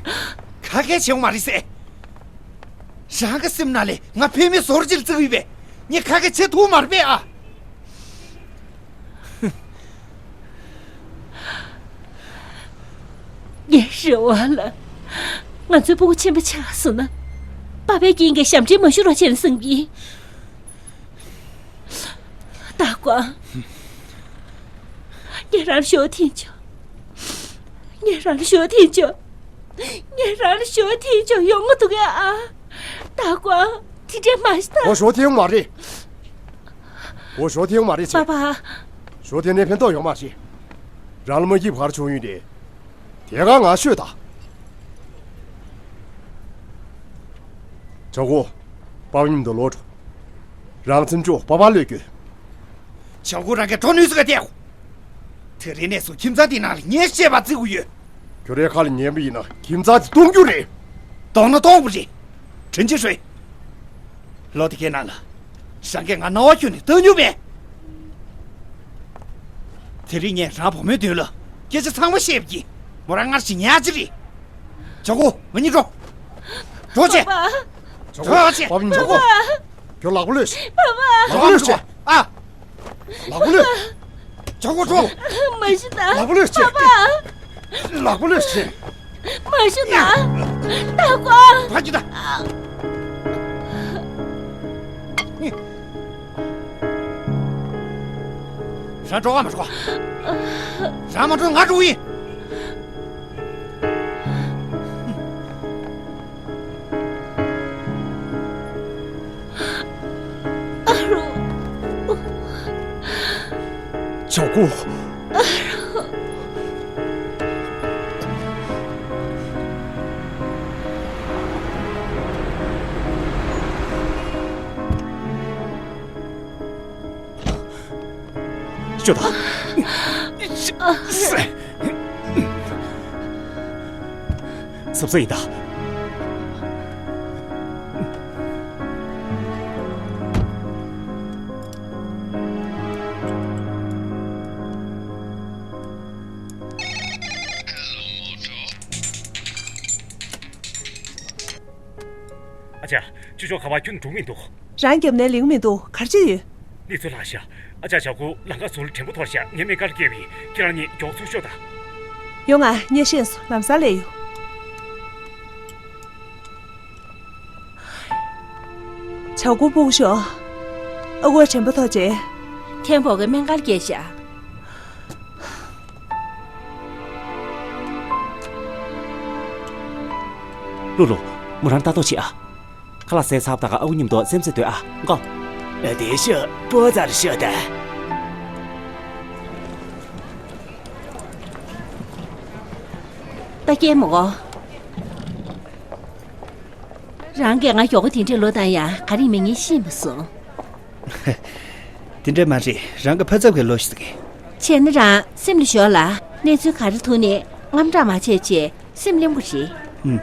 ཁ་སྐད་བྱེད་འོང་མ་རེད་ཟེར། རང་གི་སེམས་ནང་ལས་ང་ཕན་མེད་ཟོར་ཅིག་ལ་བརྩི་གི་ཡོད་པས། ངས་ཁ་སྐད་བྱེད་ཐུབ་མ་རེད་པས་ཨ། ངའི་རེ་བ་ལ། ང་ཚོའི་སྤུ་གུ་ཆེན་པོ་ཆགས་སོང་ན། པ་ཕའི་རྐྱེན་གྱིས་ཞབས་འདྲེན་མ་ཞུ་རོགས་བྱས་ན་བསམ་གྱི། སྟག་པ། ངས་རང་ལ་ཞོ་འཐེན་ཆོག་ངས་རང་ལ་ཞོ་འཐེན་ཆོག་ངས་རང་ལ་ཞོ་འཐེན་ཆོག་ཡོང་གི་འདུག་གས་ཨ། སྟག་པ། དེ་འདྲས་མ་བྱེད་ད། ངས་ཞོ་འཐེན་ཡོད་མ་རེད། ངས་ཞོ་འཐེན་ཡོད་མ་རེད་ཟེར། པ་ཕ། ཞོ་འཐེན་ནས་ཕན་ཐོགས་ཡོད་མ་རེད། རང་ལ་མ་སྐྱིད་པ་ག་རེ་བྱུང་ཡོད་དེ། དེ་ག་ང་ཤོད་ད། ཆོག་གོ། པ་ཕ་མཉམ་དུ་ལོག་འགྲོ། རང་ཚེམ་ཅོག་པ་ཕར་ལོས་སྐྱོད། ཆོག་གོ། རང་གིས་འགྲོ་ནུས་སུ་ག་བལྟས། དེ་རིང་ནས་བཟུང་ཁྱིམ་ཚང་འདིའི་ནང་ལ་ངས་བཤད་པ་བརྩི་གི་ཡོད། ཁྱོད་རའི་ཁ་ལ་ཉན་པ་ཡིན་ན་ཁྱིམ་ཚང་འདི་སྟོང་རྒྱུ་རེད། སྟོང་ན་སྟོང་པ་རེད། དྲིན་ཆེ་ཞུ། ལོ་དེ་གའི་ནང་ལ། རང་གིས་ང་རྣ་བ་ཁྱོན་ནས་བལྟ་མྱོང་མེད། དེ་རིང་ངས་རང་བུ་མོའི་མདུན་ལ། སྐད་ཆ་ཚང་མ་བཤད་པ་ཡིན། མོ་རང་སྔར་བཞིན་ཉག་གཅིག་རེད། ཆོག་གོ། ང་གཉིས་འགྲོ། འགྲོ་བྱེད། པ་ཕ། ཆོག་གོ། འགྲོ་བྱེད། པ་ཕ་མཉམ་འགྲོ། ཁྱོད་ལག་པ་གློད་བྱེད། པ་ཕ། ལག་པ་གློད་བྱེད། ཨ། ལག་པ་གློད། ཆོག་གོ། འགྲོ། མ་གཞི་ད། ལག་པ་གློད་བྱེད། པ་ཕ། ལག་པ་གློད་བྱེད། མ་གཞི་ད། སྟག་པ། ཕ་གི་ད། རང་འགྲོ་ག་མ་འགྲོ། རང་མ་འགྲོ་ང་འགྲོ་ཡིན། ཨ་རོ། ཆོག་གོ། ཤོད་དང་། སབ་སབ་ཡིན་ད། ཨ་ཅག་ཅུ་ཅོག་ག་བ་ཁྱོན་འགྲོ་མི་འདུག་རང་རྒྱབ་ནས་ལེགས་མི་འདུག་ག་རེ་བྱས་ཡོད། གནས་ཚུལ་ལྷག་ཤག་ཨ་ཅག་ཞའོ་ཀུ་ལམ་ཁ་ཟུར་དྲན་པ་འཐོར་ཤག་ངས་སྨན་ཁང་ལ་སྐྱེལ་བ་ཡིན། ཁྱེད་རང་གཉིས་མགྱོགས་ཚུར་ཤོག་དང་། ཡོང་ང་། ངས་ཤེས་སོང་། ལམ་སང་སླེབས་ཡོང་། ཞའོ་ཀུ་སྤུ་གུ་ཤོར། ཨ་ཁུ་དྲན་པ་འཐོར་བྱས། ཐེམ་པོ་གི་སྨན་ཁང་ལ་སྐྱེལ་ཤག་ལུ་ལུ། མོ་རང་ལྟ་རྟོག་བྱེད་ཨ། ཁ་ལག་ཟས་ཚར་བ་དང་ཨ་ཁུ་མཉམ་དུ་སེམས་སེ་སྡོད་ཨ། ཀོ། ཨ་དེ་ཤོ་པོ་ཙར་ཤོ་ད། ད་སྐྱེལ་མོ། རང་གིས་ང་མགྱོགས་པོ་དེ་འདྲའི་ལོ་བཏང་ཡ་ག་རེ་མིན་ངས་ཤེས་མ་སོང་། དེ་འདྲ་མ་རེད། རང་གི་ཕ་ཚབ་ཀྱི་ལོ་ཞིག་རེད། བྱས་ན་རང་སེམས་ལ་ཞོག་ལ། གནས་ཚུལ་ག་རེ་ཐུག་ནས་དངངས་སྐྲག་མ་བྱེད་ཅེས་སེམས་གླེན་པོ་རེད། ཨུམ།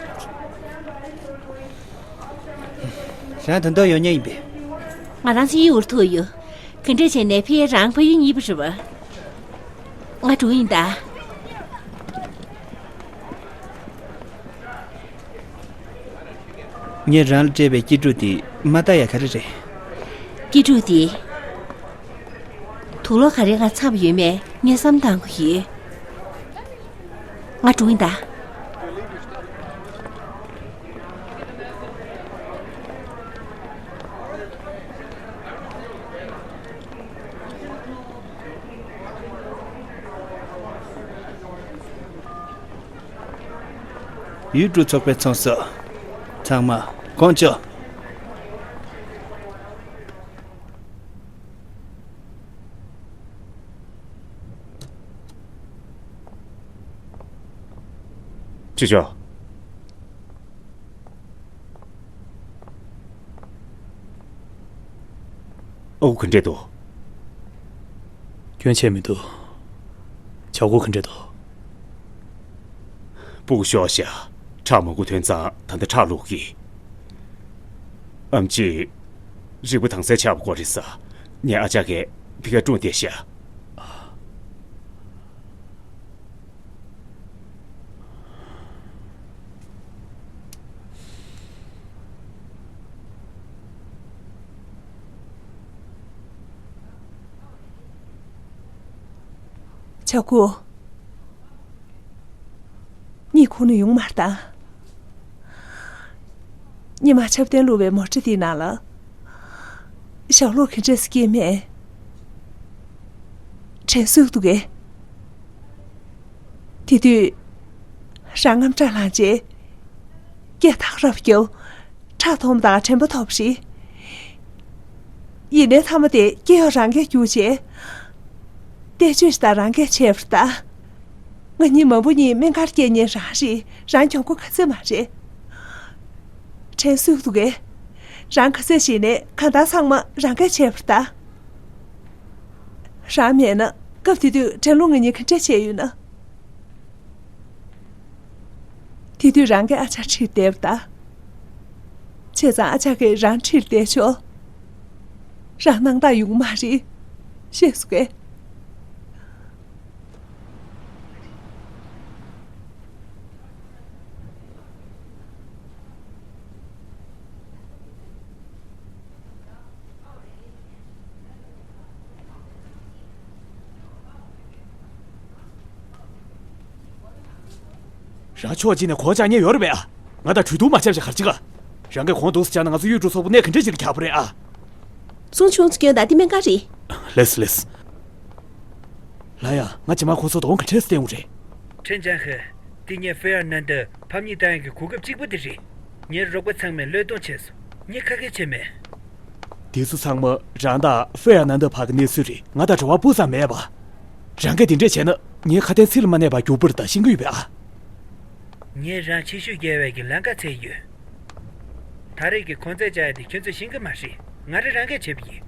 རང་ད་དུང་ཡོང་མཁན་ཡིན་པས། ང་རང་ཚོ་ཡི་འུར་ཐུག་ཡོད། ག་འདྲས་བྱས་ནས་ཕི་ཡེ་རང་ཕ་ཡུལ་གཉིས་པ་རེད་པ། ང་འགྲོ་ཡིན་ད། ངས་རང་ལ་སྤྲད་པའི་སྐྱིད་སྡུག་དེ་མ་ལྟ་ཡ་ག་རེ་རེད། སྐྱིད་སྡུག་དེ། དུག་ལོག་ག་རེ་ང་ཚབ་ཡོད་མེད་ངས་བསམ་བཏང་གི་ཡོད། ང་འགྲོ་ཡིན་ད། ཡུལ་གྲུ་ཚོགས་པའི་ཚོགས་གཙོ། ཚང་མ་དགོངས་ཆོག། ཅི་ཞོག། ཨ་ཁུ་ག་འདྲས་འདུག། སྐྱོན་ཆེ་མི་འདུག། ཆག་སྒོ་ག་འདྲས་འདུག། སྤུ་གུ་ཤོར་ཤག། ཁྲག་མང་པོ་ཐོན་ཙང་ད་ལྟ་ཁྲག་བླུགས་ཀྱི། ཨམ་ཆི། རིག་པ་དྭངས་གསལ་ཆགས་པ་སྐོར་རེད་ས། ངའི་ཨ་ཅག་གིས་ཕ་གིར་སྒྲུང་བལྟས་ཤག། ཆག་སྒོ། གཉིད་ཁུག་ནས་ཡོང་མ་ད། ཉི་མ་ཆབ་གདན་བླུགས་པའི་མོ་ཊ་དེའི་ནང་ལ། ཞབས་ལོག་གི་འདྲེས་སྐྱེས་མེད། དྲན་གསོས་འདུག་གས། དེ་དུས། རང་ངམ་སྐྲ་ལངས་རྗེས། སྐད་ཐག་རབ་བརྒྱབ། ཁྲག་འཐུང་དང་དྲན་པ་ཐོབ་རེད། ཡིན་ནའི་མཐའ་མ་དེ་སྐྱེ་བ་རང་གིས་བསྒྱུར་བྱས། བསྟན་བཅོས་དང་རང་གིས་བྱས་པར་གདའ། ང་གཉིས་མ་བུ་གཉིས་སྨན་ཁང་སྐྱེལ་མཁན་རང་རེད། རང་གྱོང་པོ་ག་ཚད་མ་རེད། དྲན་གསོས་འདུག་གས། རང་ག་ཚད་བྱས་ནའི་གང་ལྟར་ཚང་མ་རང་གིས་བྱས་པར་གདའ། རང་མེད་ན་སྐབས་དེ་དུས་དྲན་ལོ་ང་གཉིས་ག་འདྲས་བྱས་ཡོད་ན། དེ་དུས་རང་གི་ཨ་ཅག་ཁྲིད་བསྡད་པ་ད། བྱས་ཙང་ཨ་ཅག་གིས་རང་ཁྲིད་བསྡད་ཆོག། རང་སྣང་དག་ཡོང་མ་རེད། ཤེས་སོང་གས། རང་ཕྱོགས་གཅིག་ནས་གོང་ཆག་ཉེན་ཡོད་རེད་པས་ཨ། ང་དང་གྲོས་བསྡུར་མ་བྱས་པ་ཞིག་ག་རེ་བྱེད་ག། རང་གིས་གོང་འདུག་སེ་བྱས་ན་ང་ཚོ་གཡུ་འབྲུག་ཚོགས་པ་གནས་ག་འདྲ་ཞིག་ལ་ཁྱབ་པ་རེད་ཨ། སུང་ཆུང་ཚོ་སྐྱོན་ད་འདི་སྨན་ཁང་རེད། ལེས་ལེས། ལ་ཡ། ང་རྗེས་མ་ཁོང་ཚོ་གདོང་ག་འདྲས་སེ་བསྟན་དགོས་རེད། ཁྲེན་ཅང་ཧེ། འདི་ངས་ཧྥེ་ཨར་ནན་ཏི་ཕམ་ཉེས་བཏང་ཡག་གི་གོ་སྐབས་གཅིག་པུ་དེ་རེད། ངའི་རོགས་པ་ཚང་མས་བློས་གཏོང་བྱས་སོང་། ངས་ཁ་སྐད་བྱས་མེད། འདི་ཚོ་ཚང་མ་རང་དང་ཧྥེ་ཨར་ནན་ཏི་བར་གྱི་གནས་ཚུལ་རེད། ང་དང་འབྲེལ་བ་སྤུ་ཙམ་མེད་པ། རང་གིས་དེ་འདྲས་བྱས་ན་ངའི་ཁ་དན་ཚིག་ལ་མ་གནས་པར་རྒྱུག་པར་ད་ཤེས་ཀྱི་ཡོད་པས་ཨ། ངས་རང་ཕྱི་བཤོལ་རྒྱག་པའི་གི་ལམ་ཁ་འཚོལ་ཡོད། ད་རེས་ཀྱི་གོང་ཚད་བཅག་ཡ་དེ་ཁྱོད་ཚོས་ཤེས་ཀྱི་མ་རེད། ང་རང་རང་གིས་བྱས་པ་ཡིན།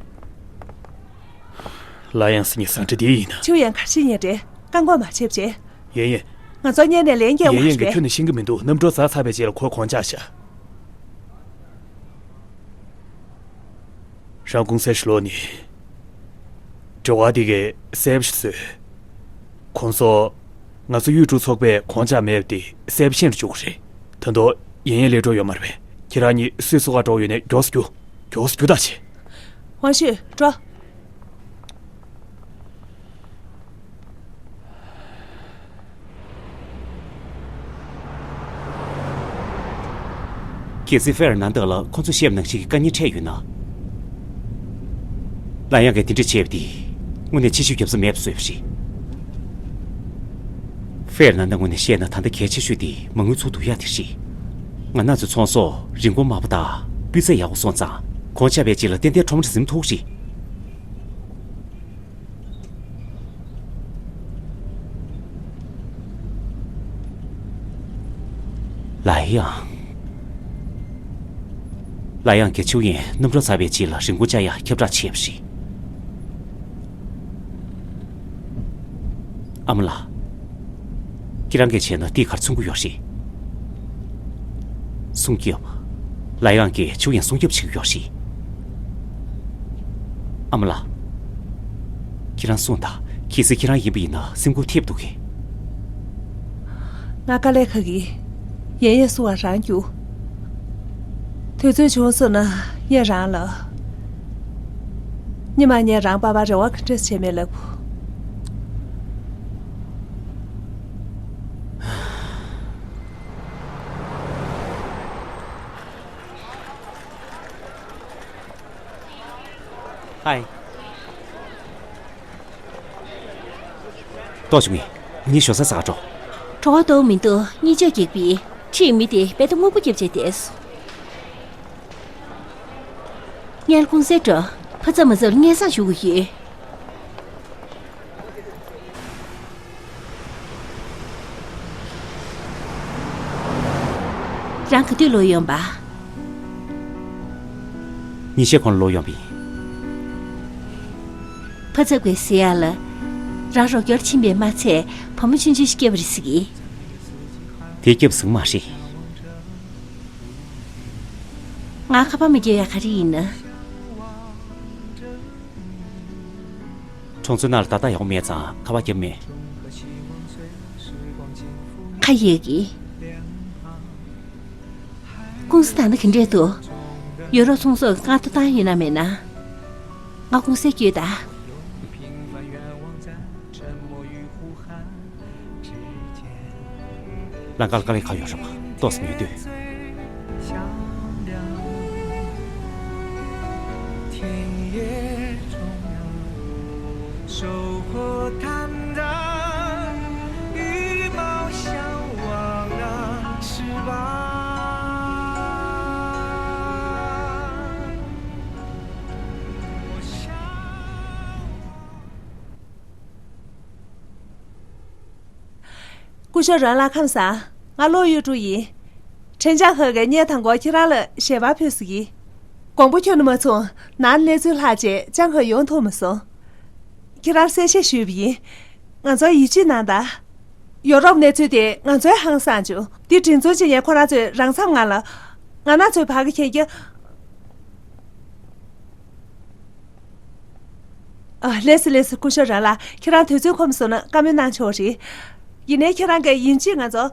ལ་ཡང་སི་ཉི་ཟང་ཁྲི་དེ་ཡིན་ན། ཆུ་ཡང་གར་ཕྱིན་ཉེ་འདྲེ་བཀག་འགོག་མ་བྱེད་བྱེད། ཡེ་ཡེ། ང་ཚོ་གཉེན་ནས་ལན་རྒྱག་ཡེ་མ་ཡེ་གི་རེད། ཁྱོད་ནི་ཤེས་ཀྱི་མི་འདུག། གནམ་གྲུ་ཛ་ཚ་བའི་རྗེས་ལ་ཁོ་གོང་ཆག་བཞག། རང་གུང་སེང་ཞུ་ལོ་ནི། དྲི་བ་འདི་གའི་གསལ་པོ་ཞིག་བཟོས། ཁོང་ཚོ། ང་ཚོ་གཡུ་འབྲུག་ཚོགས་པས་གོང་ཆག་མེད་པ་དེ་གསལ་པོ་ཤེས་རུ་བཅུག་གི་རེད། ད་དུང་ཡན་ཡན་ལས་འགྲོ་ཡོད་མ་རེད་པས། ཁྱེད་རང་གཉིས་སུས་སུ་ག་འགྲོ་ཡོད་ནས་མགྱོགས་སུ་རྒྱུགས། མགྱོགས་སུ་རྒྱུགས་ད་བྱེད། ཝང་ཞུས་འགྲོ། གལ་སྲིད་ཧྥེ་ཨར་ནན་ཏི་ལ་ཁོ་ཚོས་བཤད་པ་ནང་བཞིན་གྱི་དཀའ་ངལ་འཕྲད་ཡོད་ན། ལ་ཡང་གིས་དེ་འདྲ་བྱས་པ་དེ་དངོས་གནས་ཕྱི་བཤོལ་རྒྱབ་ས་མེད་པ་བཟོས་པ་རེད། ཧྥེ་ཨར་ནན་ཏི་ངོས་ནས་བཤད་ན་ད་ལྟ་གལ་ཆེ་ཤོས་དེ་མ་དངུལ་ཚུར་བསྡུ་ཡག་དེ་རེད། ང་རང་ཚོའི་ཚོང་ཟོག་རིན་གོང་དམའ་པོ་དང་སྤུས་ཚད་ཡག་པོ་སོང་ཙང་གོང་ཆག་པའི་རྗེས་ལ་ཏན་ཏན་ཁྲོམ་ར་ཟིན་ཐུབ་རེད། ལའི་ཡང་། ལའི་ཡང་གིས་ཆུ་ཡན་གནམ་གྲུ་ཚ་བའི་རྗེས་ལ་རིན་གོང་བཅག་ཡག་ཁྱབ་བསྒྲགས་བྱས་པ་རེད། ཨ་མ་ལགས། ཁྱེད་རང་གིས་བྱས་ན་འདི་གར་མཚོན་གྱི་ཡོད་རེད། སྲུང་སྐྱོབ། ལའི་ཡང་གིས་ཆུ་ཡན་སྲུང་སྐྱོབ་བྱེད་ཀྱི་ཡོད་རེད། ཨ་མ་ལགས། ཁྱེད་རང་གསུངས་དང་། གལ་སྲིད་ཁྱེད་རང་ཡིན་པ་ཡིན་ན་སེམས་ཁུར་ཐེབས་འདུག་གས། ང་དཀའ་ལས་ཁག་གི། ཡན་ཡན་སུ་བ་རང་རྒྱུག། དུས་ཚོད་བྱུང་སོང་ན་ཡན་རང་ལ། ཉི་མ་ངས་རང་པ་ཕར་རེ་བ་ག་འདྲས་བྱས་མེད་ལབ། ཧའི། ཏོག་ཞུ་མི། ངས་ཞོ་ས་ཟ་འགྲོ། གྲོད་ཁོག་ལྟོགས་མི་འདུག་གཉིད་ཆད་རྒྱག་པའི་ཁྲིད་མི་དེ་རྦད་དེ་དངོས་པོ་རྒྱབ་བྱས་བསྡད་སོང་། ངས་ལ་ཀུང་སེ་འགྲོ། ཕ་ཚབ་མ་ཚབ་ལ་སྔས་ས་ཞུ་གི་ཡོད། རང་ག་དུས་ལོག་ཡོང་པ། ཉིན་ཤས་གོང་ལ་ལོག་ཡོང་པ་ཡིན། ཕ་ཚབ་ཀྱིས་ཟེར་ཡག་ལ། རང་རོགས་སྐྱོར་ཕྱིན་པས་མ་ཚད་བུ་མོ་ཆུང་ཆུང་ཞིག་སྐྱེས་པ་རེད་ཟེར་གི། དེ་སྐྱེས་པ་ཟིག་མ་རེད། ང་ཁ་པར་མ་རྒྱབ་ཡག་ག་རེ་ཡིན་ན། གྲོང་ཚོའི་ནང་ལ་ད་ལྟ་ཡག་པོ་མེད་ཙང་ཁ་པར་རྒྱབ་མེད། ཁ་ཡོད་གི། ཀུང་སི་ད་ལྟ་ག་འདྲས་འདུག་ཡུ་རོབ་ཚོང་ཟོག་གི་རྐང་ཐང་བཏང་ཡོད་ན་མེད་ན། ང་ཀུང་སི་བསྐྱོད་ད། ལམ་ཁ་ལ་དཀའ་ལས་ཁག་ཡོད་རེད་པ། ཏོག་ཙམ་ཉལ་སྡོད། སྐུ་ཞབས་རོན་ལགས་ཁམས་བཟང་། ང་བློ་གཡོ་ཀྲུའུ་ཡིན། ཁྲེང་ཅང་ཧེ་གིས་ངའི་དང་པོ་ཁྱེད་རང་ལ་ཞལ་པར་ཕུལ་ཟེར་གི། དགོངས་པ་ཁྱོན་ནས་མ་ཚོམས། ནང་གནས་ཚུལ་ལྷག་བྱས་ཅང་ཧེ་ཡོང་ཐུབ་མ་སོང་། ཁྱེད་རང་གསལ་བཤད་ཞུས་པ་ཡིན། ང་ཚོར་ཡིད་ཆེས་གནང་དང་། ཡོ་རོབ་གནས་ཚུལ་དེ་ང་ཚོའི་ཧང་སངས་བྱུང་། འདི་སྒྲིག་འཛུགས་བྱེད་མཁན་ཁོ་རང་ཚོས་རང་མཚམས་ངང་ལ། ང་རང་ཚོའི་བར་གྱི་ཁྱད་ཀྱི། ཨ། ལགས་སོ་ལགས་སོ། སྐུ་ཞབས་རོན་ལགས། ཁྱེད་རང་དུས་ཚོད་ཁོམ་སོང་ན་བཀའ་མོལ་གནང་ཆོག་རེད། ཡིན་ནའི་ཁྱེད་རང་གིས་ཡིན་གཅིག་ང་ཚོ།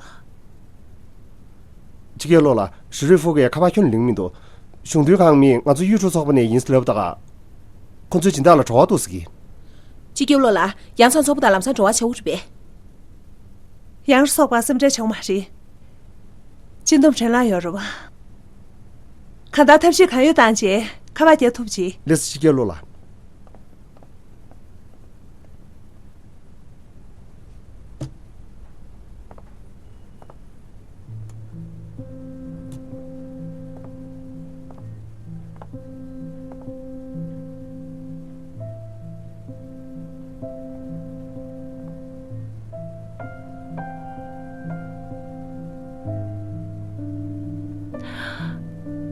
ཕྱི་རྒྱལ་ལོ་ལ་ཧྲི་རི་ཧྥུ་གིས་ཁ་པར་ཁྱོན་ལེན་མི་འདུག་གཞུང་དོན་ཁང་མིས་ང་ཚོ་གཡུལ་འགྲོ་ཚོགས་པ་ནས་ཡིན་ལབ་ད་ག་ཁོ་ཚོའི་སྦྱིན་བདག་ལ་བྲོ་བ་འདུག་ཟེར་གི། སྤྱི་ཁྱབ་ལོ་ལ་ཡང་ཚང་ཚོགས་པ་དང་ལམ་སང་བྲོ་བ་ཆེ་བོ་རེད་པས། ཡང་སོག་པ་སེམས་ཁྲལ་བྱུང་མ་རེད། སྤྱི་འདོམས་དྲན་ལ་ཡོད་རེད་པ། གང་ལྟར་ཐབས་ཤེས་གང་ཡོད་བཏང་བྱས་ཁ་པར་རྒྱག་ཐུབ་ཅིག་ལགས་སོ། སྤྱི་ཁྱབ་ལོ་ལ།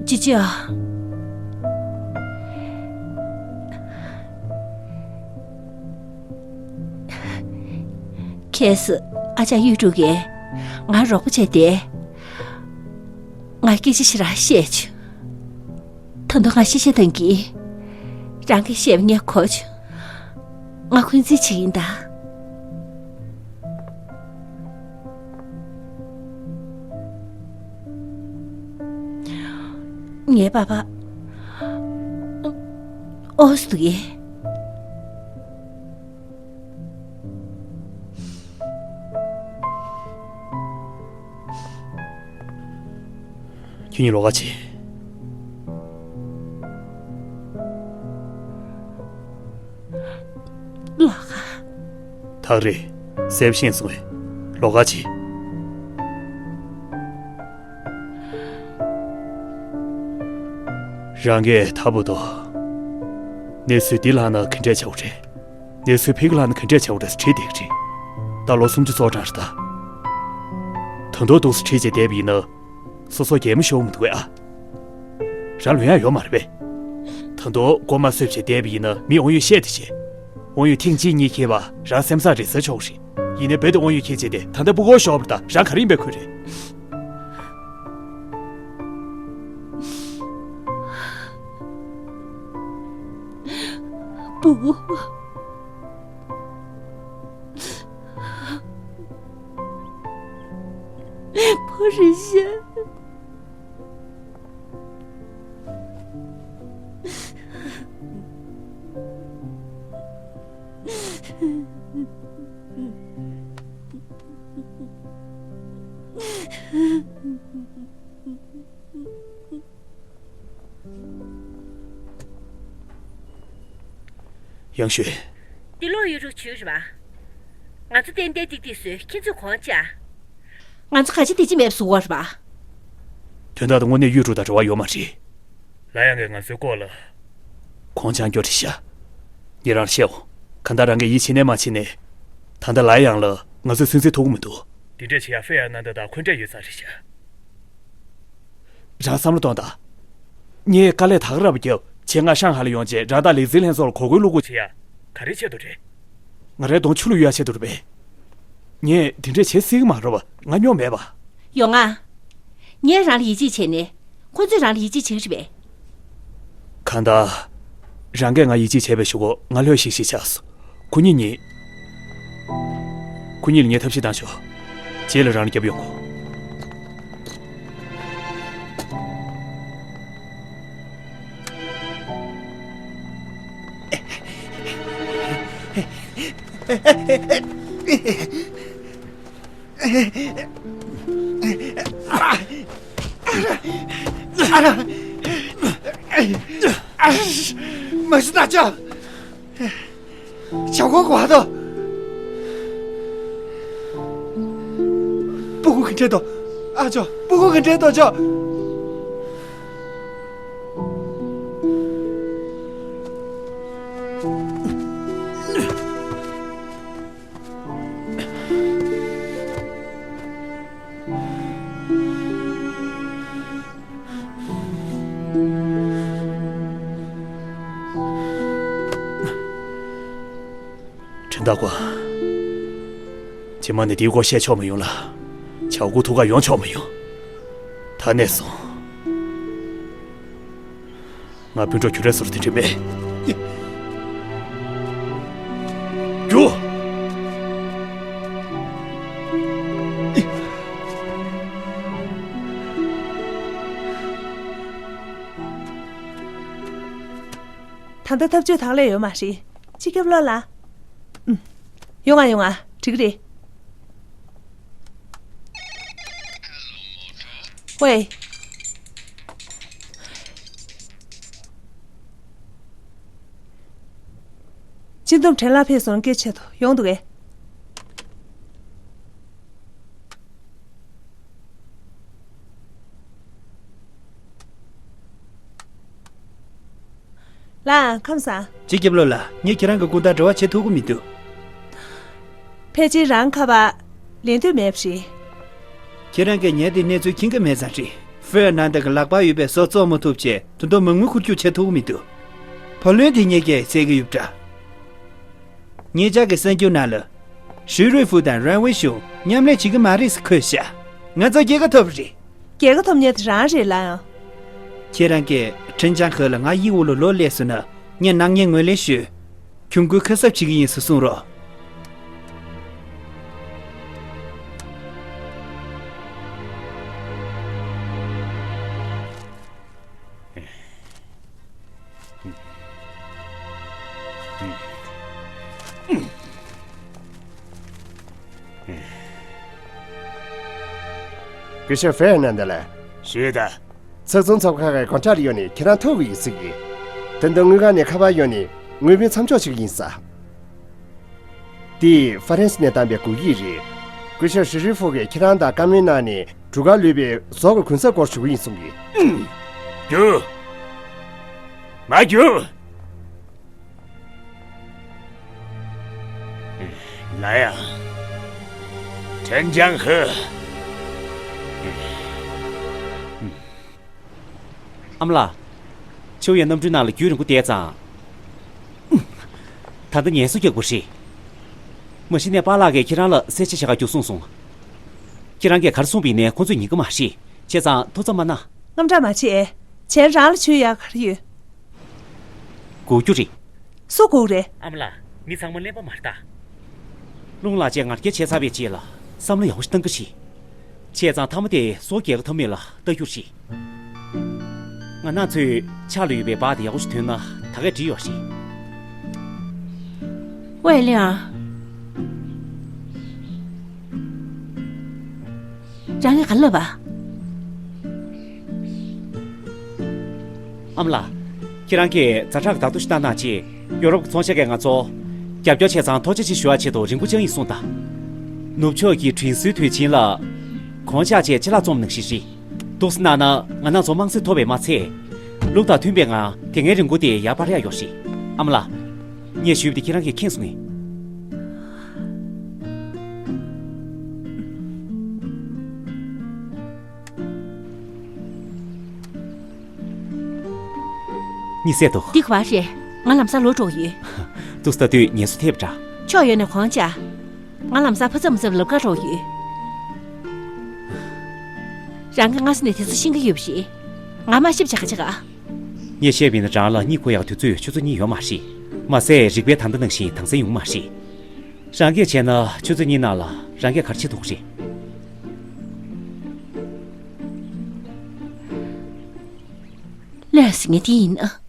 ཅི་ཅི་ཨ། ཁྱེད་ཨ་ཅག་གཡུ་འབྲུག་གིས་ང་རོགས་པ་བྱས་ཏེ། ང་སྐད་ཆ་ཞེ་དྲག་བཤད་བྱུང་། ད་དུང་ང་གཤེ་གཤེ་བཏང་གི། རང་གིས་བཤད་པ་ངས་གོ་བྱུང་། ང་འཁོན་འཛིན་བྱེད་ཀྱིན་གདའ། ངའི་པ་ཕ་ཨོ་སི་འདུག་གས། ཁྱེད་གཉིས་ལོགས་ཀ་ཕྱིན། ལོགས་ཀ། ཐག་རིང་། གཟབ་ཤིང་སོང་བས། ལོགས་ཀ་ཕྱིན། རང་གིས་ད་བར་དུ་གནས་ཚུལ་འདི་ལྷག་ན་ག་འདྲས་བྱ་བ་རེད། གནས་ཚུལ་ཕ་གི་ལྷག་ན་ག་འདྲས་བྱ་བ་རེད་ཟེར་དྲིས་བསྡད་ཀྱི་རེད། ད་ལོ་སུམ་ཅུ་རྩ་གྲངས་རེད་ད། ད་དུང་འདུག་སེ་དྲིས་བྱས་བསྡད་པ་ཡིན་ན། སོ་སོ་གད་མོ་ཤོར་མི་འདུག་གས་ཨ། རང་ལོན་ཡག་ཡོད་མ་རེད་པས། ད་དུང་མགོ་མ་སོས་བྱས་བསྡད་པ་ཡིན་ན་མི་དབང་ཡོད་བཤད་དེ་བྱས། དབང་ཡོད་ཐེངས་གཅིག་གཉིས་ཁེལ་བ་རང་སེམས་བཟང་རེད་ཟེར་ཆོག་རེད། ཡིན་ནའི་རྦད་དེ་དབང་ཡོད་ཁེལ་བྱས་ཏེ་ད་ལྟ་སྤུ་གུ་ཤོར་བ་རེད་ད། རང་ག་རེ་ཡིན་པའི་ཁུལ་རེད། སྤུ་གུ། ཕོ་རེད་ཤག་ཡང་ཞུས། འདི་ལོག་ཡུལ་གྲུ་བྱོས་རེད་པ། ང་ཚོ་ཏན་ཏན་ཏིག་ཏིག་བཟོས། ཁྱེད་ཚོས་གོང་ཅི་ཨ། ང་ཚོ་ག་ཅི་འདི་ཅི་མེད་པ་བཟོ་བ་རེད་པ། དོན་དག་དེ་དངོས་གནས་ཡུལ་གྲུ་དང་འབྲེལ་བ་ཡོད་མ་རེད། ལ་ཡང་གིས་ང་ཚོའི་སྐོར་ལ། ཁོང་ཅང་སྐྱོ་རེད་ཤག་ངས་རང་ལ་བཤད་འོང་། གང་ལྟར་རང་གིས་ཡིད་ཆེས་ནས་མ་བྱས་ནས། ད་ལྟ་ལ་ཡང་ལ་ང་ཚོས་སུན་གཙེར་ཐུབ་ཀྱི་མི་འདུག་དེ་འདྲས་བྱེད་ཡ་ཧྥེ་ཡ་ནན་ད་དང་འཁོན་འབྲེལ་ཡོད་ས་རེད་ཤག་རང་བསམ་བློ་གཏོང་དང་། ངས་དཀའ་ལས་དག་རབ་བརྒྱབ་བྱས། ང་ཧྲང་ཧའེ་ལ་ཡོང་རྗེས་རང་དང་ལི་ཙི་ལྷན་ཚོགས་ལ་གོ་སྐོན་བླུག་དགོས། བྱེད་ཡ་ག་རེ་ཆེད་དུ་རེད། ང་རའི་གདོང་ཆུ་ལ་གཡུག་ཡ་ཆེད་དུ་རེད་པས། ངས་དེ་འདྲས་བྱེད་སྲིད་ཀྱི་མ་རེད་པ། ང་སྨྱོ་མེད་པ། ཡོང་ང་། ངས་རང་ལ་ཡིད་ཆེས་བྱས་ནས། ཁོ་ཚོས་རང་ལ་ཡིད་ཆེས་བྱེད་ཀྱི་རེད་པས། གང་ལྟར། རང་གིས་ང་ཡིད་ཆེས་བྱས་པའི་གཞུག་གུ་ང་ལྷོད་ཤིག་ཤིག་ཆགས་སོང་། ཁོ་གཉིས་གཉིས། ཁོ་གཉིས་ལ་ངས་ཐབས་ཤེས་བཏང་ཆོག་རྗེས་ལ་རང་ལ་སྐྱབས་ཡོང་གོ། མ་གཞི་ན་ཅག་ཆག་སྒོ་གོ་ཧ་དོ། སྤུ་གུ་གི་འདྲེ་དོ། ཨ་ཅོ། སྤུ་གུ་གི་འདྲེ་དོ་ཅོ། ཁྲིན་ཏཱ་ཀོ། རྗེས་མ་ནས་འདིའི་སྐོར་བཤད་ཆོག་མི་ཡོང་ལ། ཆའོ་ཀུའུ་ཐུག་ག་ཡོང་ཆོག་མི་ཡོང་། ད་ནས་བཟུང་། ང་སྤུན་གྲོགས་ཁྱོད་རའི་བཟོ་འདྲ་དེ་འདྲ་མེད། རྒྱུགས། ད་ལྟ་ཐབས་ཇུས་དག་ལས་ཡོད་མ་རེད། སྤྱི་ཁྱབ་བློན་ལགས། ཨུམ། ཡོང་ང་ཡོང་ང་། འགྲིག་གི་རེད། ཝེ། སྤྱི་འདོམས་ཁྲེན་ལགས་ཕེབས་སོང་། སྐད་ཆ་དོ། ཡོང་འདུག་གས། ལགས། ཁམས་བཟང་། སྤྱི་ཁྱབ་བློན་ལགས། ངས་ཁྱེད་རང་གི་སྐུ་ཟླར་འབྲེལ་བ་བྱེད་ཐུབ་ཀྱི་མི་འདུག་ཕལ་ཆེར་རང་ཁ་པར་ལེན་འདོད་མེད་པ་རེད། ཁྱེད་རང་གིས་ངའི་དེ་གནས་ཚུལ་མཁྱེན་གྱི་མེད་ཙང་རེད། ཧྥེ་ཡ་ནན་ཏ་གི་ལག་པར་ཡོད་པའི་བཟོ་བཙོང་མ་ཐུབ་ཆེད་དོན་དུ་མ་དངུལ་འཁོར་རྒྱུག་བྱེད་ཐུབ་ཀྱི་མི་འདུག་བུ་ལོན་དེ་ངེད་ཀྱིས་སེལ་གྱི་ཡོད་པ་འདྲ། ངེད་ཅག་གི་གསར་འགྱུར་ནང་ལ། ཞུས་རུའི་ཧྥུ་དང་རན་ཝེ་ཞུང་མཉམ་ལས་བྱེད་ཀྱི་མ་རེད་ཟེར་འཁོད་ཤག་ང་ཚོ་རྒྱལ་ཁ་ཐོབ་རེད། རྒྱལ་ཁ་ཐོབ་མཁན་དེ་རང་རེད་ལགས། ཁྱེད་རང་གིས་ཁྲིན་ཅང་ཧེ་ལ་ང་གཡས་འོག་ལ་ལོག་སླེབས་སོང་ན་ངས་ནག་ཉེས་ངོས་ལེན་ཞུས། གྱོང་གུན་ཁ་གསབ་བྱེད་ཀྱི་ཡིན་ཟེར་གསུངས་རོགས། སྐུ་ཞབས་ཧྥེ་ཡ་ནན་ཏ་ལགས། ཞུས་དང་། ཚགས་ཚུད་ཚོགས་ཁང་གི་གོང་ཁྲ་ཡོད་ནི་ཁྱེད་རང་ཐུག་གི་ཡིན་ཟེར་གི། དོན་དུ་དངུལ་ཁང་ནས་ཁ་པར་ཡོད་ནི་དངུལ་བུན་མཚམས་འཇོག་བྱེད་ཀྱི་ཡིན་ས། དེ་ཧྥ་རན་སི་ནས་བཏང་པའི་དགོས་ཡིག་རེད། སྐུ་ཞབས་ཧྲི་ཧྲི་ཧྥུ་གིས་ཁྱེད་རང་དང་བཀའ་མོལ་གནང་ནས་གྲུ་ཁར་ལུས་པའི་ཟོག་གི་གུན་གསབ་སྐོར་ཞུ་གི་ཡིན་གསུང་གི། རྒྱུགས། མ་རྒྱུགས། ལ་ཡ། ཁྲིན་ཅང་ཧེ། ཨ་མ་ལགས། ཆུ་ཡན་གནམ་གྲུའི་ནང་ལ་རྒྱུན་རིང་པོ་བསྡད་ཙང་། ད་ལྟ་ངལ་གསོ་རྒྱག་དགོས་རེད། མ་གཞི་ནས་པཱ་ལགས་ཀྱིས་ཁྱེད་རང་ལ་གསལ་ཆ་བྱེད་ག་རྒྱུགས་གསུངས་སོང་། ཁྱེད་རང་གིས་ག་རེ་གསུངས་པ་ཡིན་ནའི་ཁོང་ཚོས་ཉན་གྱི་མ་རེད། བྱས་ཙང་ཐུགས་འཚབ་མ་གནང་། དངངས་སྐྲག་མ་བྱེད། གཞན་རང་ལ་བྱུས་ཡག་ག་རེ་ཡོད། སྒུག་རྒྱུ་རེད། སུ་སྒུག་རེད། ཨ་མ་ལགས། མི་ཚང་མ་གླེན་པ་མ་རེད་ད། རླུང་ལགས་བཅས་ངར་སྐད་བྱས་ཚར་བའི་རྗེས་ལ་བསམ་བློ་ཡག་པོ་ཞིག་བཏང་གི་རེད། བྱས་ཙང་མཐའ་མ་དེ་སོ་རྒྱལ་ཁ་ཐོབ་མེད་ལ་ལྟ་རྒྱུ་རེད། ང་རང་ཚོས་ཕྱག་ལ་ཡོད་པའི་སྦག་དེ་ཡག་པོ་ཞིག་ཐོན་ན་ད་གས་འགྲིག་ཡོད་རེད། ཝེ་ལི་ཨ། རང་གིས་ག་ལབ་པ། ཨ་མ་ལགས། ཁྱེད་རང་གིས་ཛ་དྲག་གི་བརྡ་ཐོ་ཞིག་བཏང་གནང་རྗེས། ཡོ་རོབ་ཀྱི་ཚོང་ཤག་གིས་ང་ཚོ་རྒྱབ་སྐྱོར་བྱས་ཙང་ཐུགས་རྗེ་ཆེ་ཞུ་བ་ཆེད་དུ་རིན་གོང་ཅང་ཡིས་གསུངས་དང་། ནུབ་ཕྱོགས་ཀྱི་དྲིན་གཟོའི་དུས་ཆེན་ལ་གོང་ཆག་ཆེད་ཅ་ལག་བཙོང་ནང་བཞིན་རེད། འདུག་སེ་གནང་ན་ང་རང་ཚོ་དམངས་སེམས་ཐོབ་པས་མ་ཚད། ལུགས་དང་མཐུན་པའི་ངང་དེ་སྔའི་རིན་གོང་དེ་ཡར་སྤར་ཡག་ཡོད་རེད། ཨ་མ་ལགས། ངས་ཞུས་པ་དེ་ཁྱེད་རང་གིས་མཁྱེན་སོང་ངས། གཉིད་སད་འདུག་འདི་ག་པར་རེད། ང་ལམ་སང་ལོག་འགྲོ་གི་ཡོད། འདུག་སེ་ལྟ་དུས་ངལ་གསོ་ཐེབས་འདྲ། ཕྱོགས་ཡོད་ནས་གོང་ཆག་ང་ལམ་སང་ཕ་ཚབ་མ་ཚབ་ལབ་ག་འགྲོ་གི་ཡོད། རང་གིས་སྔ་ས་ནས་དེ་ཚོ་ཤེས་ཀྱི་ཡོད་པ་རེད། ང་མ་ཤེས་བྱ་ག་བྱེད་ག་ངས་བཤད་པ་ཡིན་ན་རང་ལ་གཉིད་ཁུག་ཡག་དུས་ཚོད་ཆུ་ཚོད་གཉིས་ཡོད་མ་རེད། མ་ཟད་རིག་པའི་ད་ལྟ་ནང་བཞིན་དྭངས་གསལ་ཡོང་མ་རེད། རང་གིས་བྱས་ན་ཆུ་ཚོད་གཉིས་ནང་ལ་རང་གིས་ག་རེ་བྱེད་ཐུབ་ཀྱི་རེད། ལས་ཟེར་མཁན་དེ་ཡིན་ན།